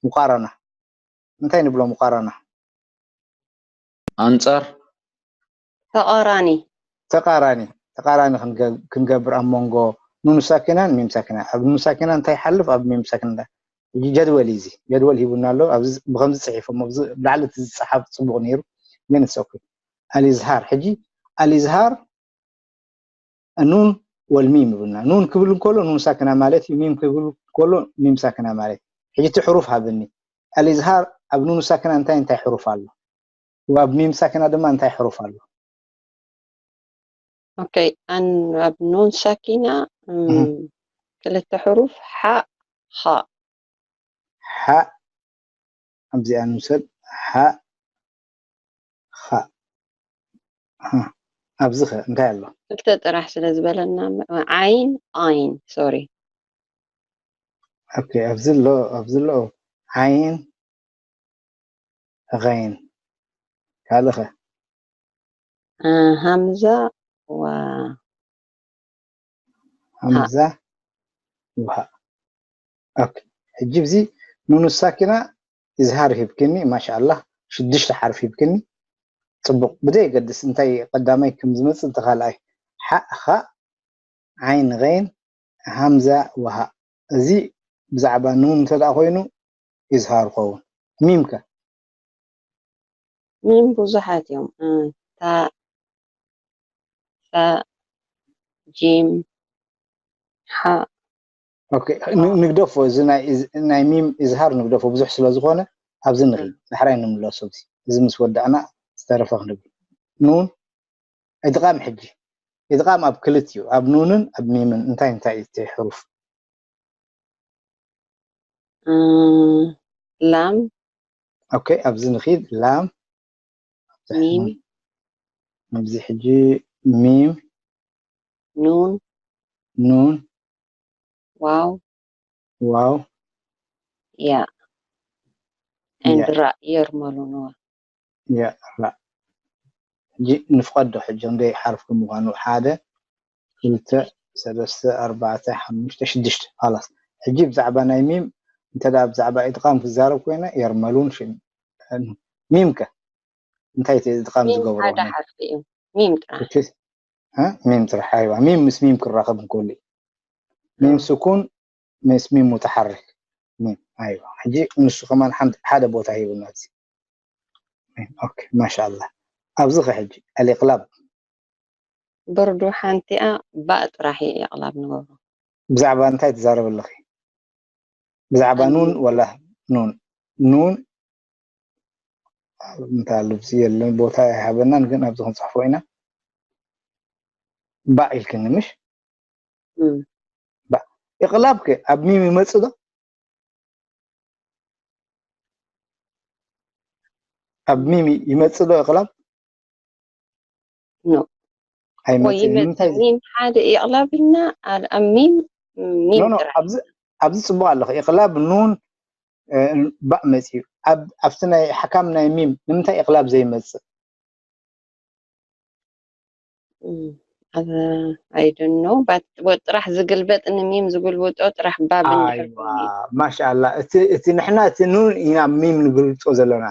ሙቃረና እንታይ ንብሎ ሙቃረና ኣንጻር ተቃራኒ ተቃራኒ ተቃራኒ ክንገብር ኣብ መንጎ ኑን ሳኪናን ሚም ሳኪና ኣብ ኑን ሳኪና እንታይ ይሓልፍ ኣብ ሚም ሳኪና ሕጂ ጀድወል እዩ እዚ ጀድወል ሂቡና ኣሎ ብከምዚ ፅሒፎም ብላዕሊ እቲ ዝፀሓፍ ፅቡቅ ነይሩ ግን ኦኬ ኣልዝሃር ሕጂ ኣልዝሃር ኑን ወልሚም ይብልና ኑን ክብል እንከሎ ኑን ሳክና ማለት እዩ ሚም ክብል እንከሎ ሚም ሳክና ማለት ሕጂ እቲ ሕሩፍ ሃብኒ ኣልዝሃር ኣብ ኑን ሳክና እንታይ እንታይ ሕሩፍ ኣሎ ኣብ ሚም ሳክና ድማ እንታይ ሕሩፍ ኣሎ ኦኬ ኣብ ኑን ሳኪና ክልተ ሕሩፍ ሓ ኻ ሓ ኣብዚኣ ንውሰድ ሓ ኻ ኣብዚ ኸ እንታይ ኣሎ ክልተ ጥራሕ ስለ ዝበለና ዓይን ኣይን ሶሪ ኦኬ ኣብዚ ኣሎ ኣብዚ ኣሎ ዓይን ኸይን ካልእ ኸ ሃምዛ ዋ ሃምዛ ውሃ ኦኬ ሕጂ ብዚ ኑኑ ሳኪና ኢዝሃር ሂብክኒ ማሻኣላህ ሽዱሽተ ሓርፍ ሂብክኒ ፅቡቅ ብዘየገድስ እንታይ ቀዳማይ ከም ዝመፅእ እንተ ካልኣይ ሓ ኻ ዓይን ገይን ሃምዛ ወሃ እዚ ብዛዕባ ኑን እንተ ደኣ ኮይኑ ኢዝሃር ኸውን ሚም ከ ሚም ብዙሓት እዮም ታ ሳ ጂም ሓ ኦኬ ንግደፎ እዚ ናይ ሚም ኢዝሃር ንግደፎ ብዙሕ ስለ ዝኾነ ኣብዚ ንኺድ ዳሕራይ ንምለሶ እዚ ምስ ወዳእና ዝተረፈ ክንብል ኑን ኢድቓም ሕጂ ኢድቓም ኣብ ክልቲኡ ኣብ ኑንን ኣብ ሚምን እንታይ እንታይ እቲ ሕሩፍ ላም ኦኬ ኣብዚ ንኺድ ላም ሚም ኣብዚ ሕጂ ሚም ኑን ኑን ዋው ዋው ያ and ራ የርመሉንዋ ያ ራ ሕጂ ንፍቀዶ ሕጂ ክንደይ ሓርፍ ከም ምዃኑ ሓደ ክልተ ሰለስተ ኣርባዕተ ሓሙሽተ ሽዱሽተ ኻላስ ሕጂ ብዛዕባ ናይ ሚም እንተ ብዛዕባ ኢድቃም ክዛረብ ኮይነ የርመሉን ሚም ከ እንታይ ኢድቃም ዝገብሮ ሓደ ሓርፊ እዩ ሚም ጥራሕ ሚም ጥራሕ ኣይዋ ሚም ምስ ሚም ክራኸብ እንከሉ ሚም ስኩን ምስ ሚም ሙተሓርክ ሚም ኣይዋ ሕጂ ንሱ ከማን ሓደ ቦታ ሂቡና እዚ ኦኬ ማሻኣላ ኣብዚ ከ ሕጂ ኣልእቅላብ ብርዱ ሓንቲኣ ባእ ጥራሕ እዩ እቕላብ ንገብሮ ብዛዕባ እንታይ ትዛረብ ኣለኺ ብዛዕባ ኑን ወላ ኑን ኑን እንታይ ኣሎ ብዚ የለን ቦታ ኣይሃበናን ግን ኣብዚ ክንፅሕፎ ኢና ባእ ኢልክኒ ምሽ ባእ እቕላብ ከ ኣብ ሚም ይመፅእ ዶ ኣብ ሚም ይመፅእ ዶ እቕላብ ኖ ኣይመፅእን ንምንታይ ሚም ሓደ ይቕላብ ኢልና ኣብ ሚም ሚም ኖ ኖ ጥራሕ ኣብዚ ኣብዚ ፅቡቅ ኣለኹ ኢቕላብ ኑን እ፣ ባእ መፅዩ ኣብ ኣብቲ ናይ ሓካም ናይ ሚም ንምንታይ ኢቕላብ ዘይመፅእ I don't know but ጥራሕ ዝግልበጥ ንሚም ዝግልብጦ ጥራሕ ባብ ኣይዋ ማሻኣላ እቲ እቲ ንሕና እቲ ኑን ኢና ሚም ንግልብጦ ዘለና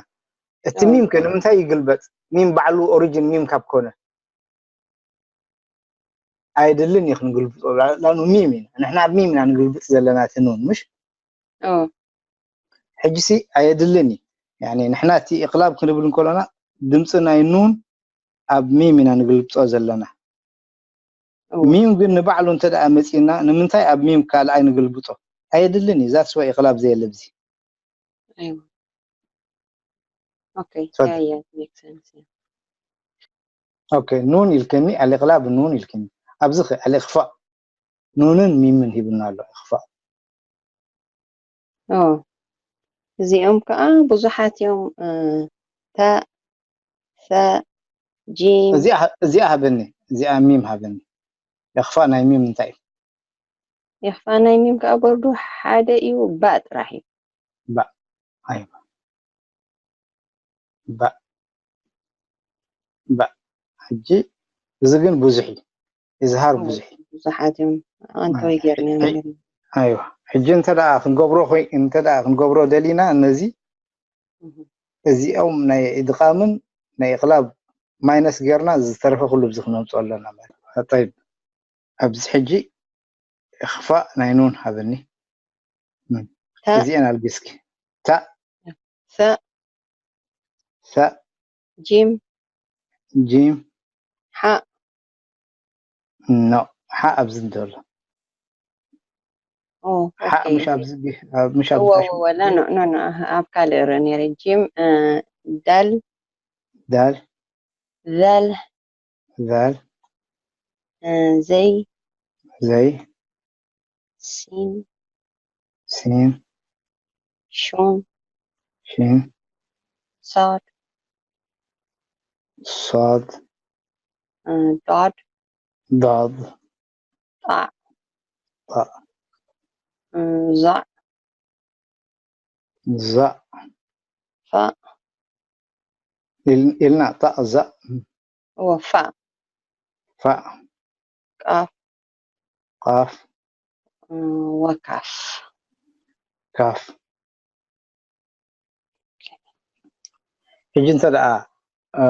እቲ ሚም ከ ንምንታይ ይግልበጥ ሚም ባዕሉ ኦሪጅን ሚም ካብ ኮነ ኣየድልን እዩ ክንግልብጦ ላኑ ሚም ኢና ንሕና ኣብ ሚም ኢና ንግልብጥ ዘለና እቲ ኑን ምሽ ሕጂ ሲ ኣየድልን እዩ ያኒ ንሕና እቲ እቅላብ ክንብል እንከሎና ድምፂ ናይ ኑን ኣብ ሚም ኢና ንግልብጦ ዘለና ሚም ግን ንባዕሉ እንተ ደኣ መፂና ንምንታይ ኣብ ሚም ካልኣይ ንግልብጦ ኣየድልን እዩ ዛትስ ዋይ እቅላብ ዘየለ ብዚ ኦኬ ኦኬ ኑን ኢልክኒ ኣልእቅላብ ኑን ኢልክኒ ኣብዚ ኣልእክፋእ ኑንን ሚምን ሂብና ኣሎ እክፋእ እዚኦም ከዓ ብዙሓት እዮም ታ ሳ ጂም እዚኣ ሃበኒ እዚኣ ሚም ሃበኒ እክፋእ ናይ ሚም እንታይ እዩ ኢኽፋእ ናይ ሚም ከኣ ቦርዱ ሓደ እዩ፣ ባእ ጥራሕ እዩ። ባእ ኣይዋ ባእ ባእ ሕጂ እዚ ግን ብዙሕ እዩ። ኢዝሃር ብዙሕ እዩ። ብዙሓት እዮም ኣንተወይ ጌርና ነገር ኣይዋ ሕጂ እንተ ደኣ ክንገብሮ ኮይ እንተ ደኣ ክንገብሮ ደሊና ነዚ እዚኦም ናይ ኢድቓምን ናይ ኢቕላብ ማይነስ ጌርና ዝተረፈ ኩሉ ብዚ ክነምፅኦ ኣለና ማለት እዩ። ጠይብ ኣብዚ ሕጂ እኽፋእ ናይ ኑን ሃበኒ። እዚአን ኣልጊስኪ። ታእ ሰእ ሰእ ጂም ጂም ሓእ ኖ ሓእ ኣብዚ እንተሎ ሓእ ምሽ ኣብዚ ጊ- ኣብ- ምሽ ኣብ እወ ታሽ እወ ላ ኖ ኖ ኖ ኣብ ካልእ ርእ ነይረ ጂም እ፣ ዳል ዳል ዛል ዛል እ፣ ዘይ ዘይ ሲን ሲን ሹን ሺን ሳድ ሷድ እ፣ ዳድ ዳድ ጣዕ ጣዕ እ፣ ዛዕ ዛዕ ፋእ ኢል- ኢልና ጣዕ ዛዕ እወ ፋእ ፋዕ ቃፍ ቃፍ እ፣ ወካፍ ካፍ ሕጂ እንተ ደኣ እ፣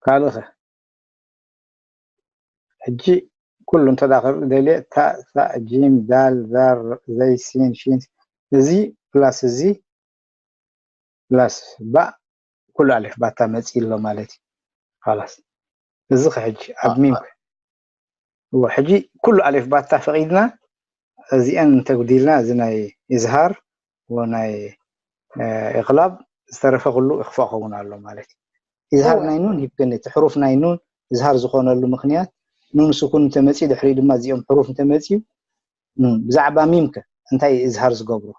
ካልእ ኸ ሕጂ ኩሉ እንተ ደኣ ክርኢ ደልየ ታእ ሳእ ጂም ዳል ዛር ዘይ ሲን ሺን እዚ ፕላስ እዚ ፕላስ ባእ ኩሉ ኣሌፍ ባታ መፂ ኣሎ ማለት እዩ። ኻላስ እዚ ኸ ሕጂ ኣብ ሚም ከ እወ ሕጂ ኩሉ ኣሌፍ ባታ ፈቒድና እዚአን እንተጉዲልና እዚ ናይ ኢዝሃር ወ ናይ እ፣ ኢቕላብ ዝተረፈ ኩሉ እኽፋእ ክኸውን ኣሎ ማለት እዩ። ኢዝሃር እወ። ናይ ኑን ሂብክኒ እቲ ሕሩፍ ናይ ኑን እዝሃር ዝኾነሉ ምኽንያት ኑን ስኩን እንተመፂኡ ድሕሪ ድማ እዚኦም ሕሩፍ እንተመፂኡ ኑን ብዛዕባ ሚም ከ እንታይ እዩ እዝሃር ዝገብሮ?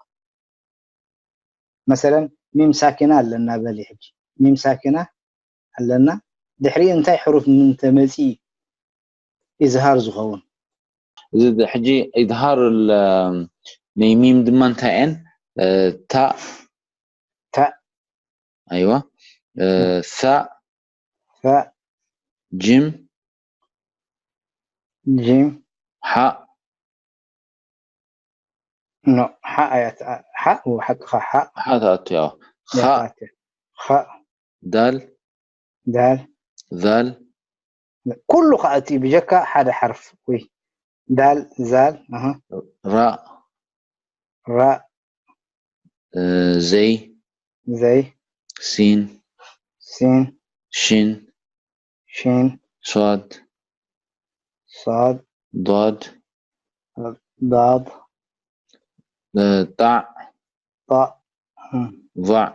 መሰለን ሚም ሳኪና ኣለና በሊ ሕጂ ሚም ሳኪና ኣለና ድሕሪኡ እንታይ ሕሩፍ ምን ተመፂ ኢዝሃር ዝኸውን እዚ ሕጂ ኢዝሃር ናይ ሚም ድማ እንታይ እየን? ታ ታ ኣይዋ ሳ ፋ ጅም ጂም ሓ ኖ ሓ ኣያ ሓ ሓቅኻ ሓ ሓ ተኣቱ ያው ኻ ኻ ዳል ዳል ዛል ኩሉ ከኣቲ ብጀካ ሓደ ሓርፍ ወይ ዳል ዛል ኣሃ ራ ራ ዘይ ዘይ ሲን ሲን ሽን ሺን ሷድ ሳድ ዷድ ዳድ ጣዕ ጣ ቫዕ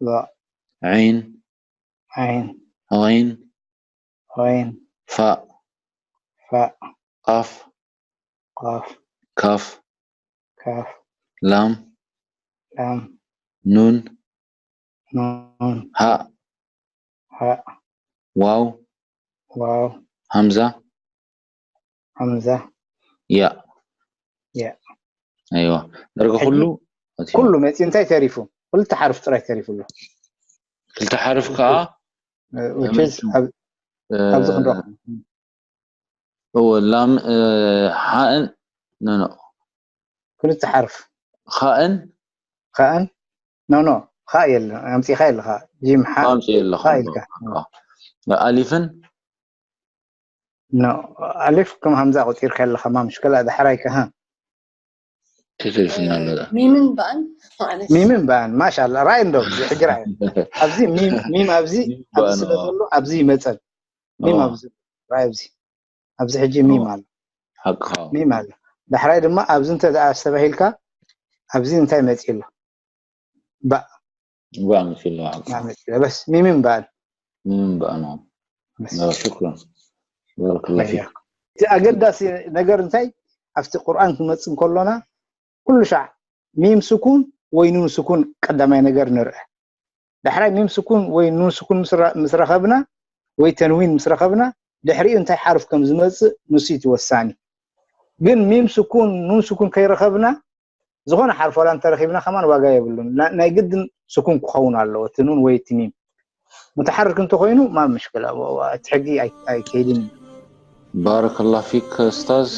ዛ ዒን ዓይን ዒን ዒን ፋእ ፋእ ቃፍ ቃፍ ካፍ ካፍ ላም ላም ኑን ኑን ሃእ ሃእ ዋው ዋው ሃምዛ ሃምዛ ያ ያ ኣይዋ ደርገ ኩሉ ኩሉ መፂ እንታይ ተሪፉ? ክልተ ሓርፍ ጥራይ ተሪፉ ኣሎ። ክልተ ሓርፍ ከዓ Which is ኣብ- ኣብዚ ክንረኽቦ እወ ላም ሓእን ኖኖ ክልተ ሓርፍ ኻእን ኻእን ኖ ኖ ኻ የለ ኣምፂኻ የለኻ ጂም ሓ ኣምፂ ኣለኻ ኻ ኢልካ ኣሊፍን ኖ ኣሊፍ ከም ሃምዛ ቆፂርካ ኣለኻ ማምሽ ከላ ዳሕራይ ከሃ ትትልፍና ኣለና ሚምን ባእን ማለት ሚምን ባን ማሻላ ራይ እንዶ ሕጂ ራይ ኣብዚ ሚም ሚም ኣብዚ ኣብዚ ስለ ዘሎ ኣብዚ ይመፀል ሚም ኣብዚ ራይ ኣብዚ ኣብዚ ሕጂ ሚም ኣሎ ሓቅኻ ሚም ኣሎ ዳሕራይ ድማ ኣብዚ እንተ ደኣ ኣስተባሂልካ ኣብዚ እንታይ መፂ ኣሎ ባእ ጓ መፂ ኣለዋ ሓቅኻ መፂ በስ ሚምን ባል ምንም በኣኖ በስ ሽክራን ባረከላ ፊክ እቲ ኣገዳሲ ነገር እንታይ ኣብቲ ቁርኣን ክንመፅእ እንከሎና ኩሉ ሻዕ ሚም ስኩን ወይ ኑን ስኩን ቀዳማይ ነገር ንርአ ዳሕራይ ሚም ስኩን ወይ ኑን ስኩን ምስ ረ- ምስ ረኸብና ወይ ተንዊን ምስ ረኸብና ድሕሪኡ እንታይ ሓርፍ ከም ዝመፅእ ንሱ እቲ ወሳኒ። ግን ሚም ስኩን ኑን ስኩን ከይረኸብና ዝኾነ ሓርፍ ዋላ እንተረኺብና ከማን ዋጋ የብሉን። ናይ ግድን ስኩን ክኸውን ኣለዎ እቲ ኑን ወይ እቲ ሚም። ሙተሓርክ እንተኮይኑ ማ ምሽክላ እቲ ሕጊ ኣይከይድን እዩ። ባረከላ ፊክ ኡስታዝ።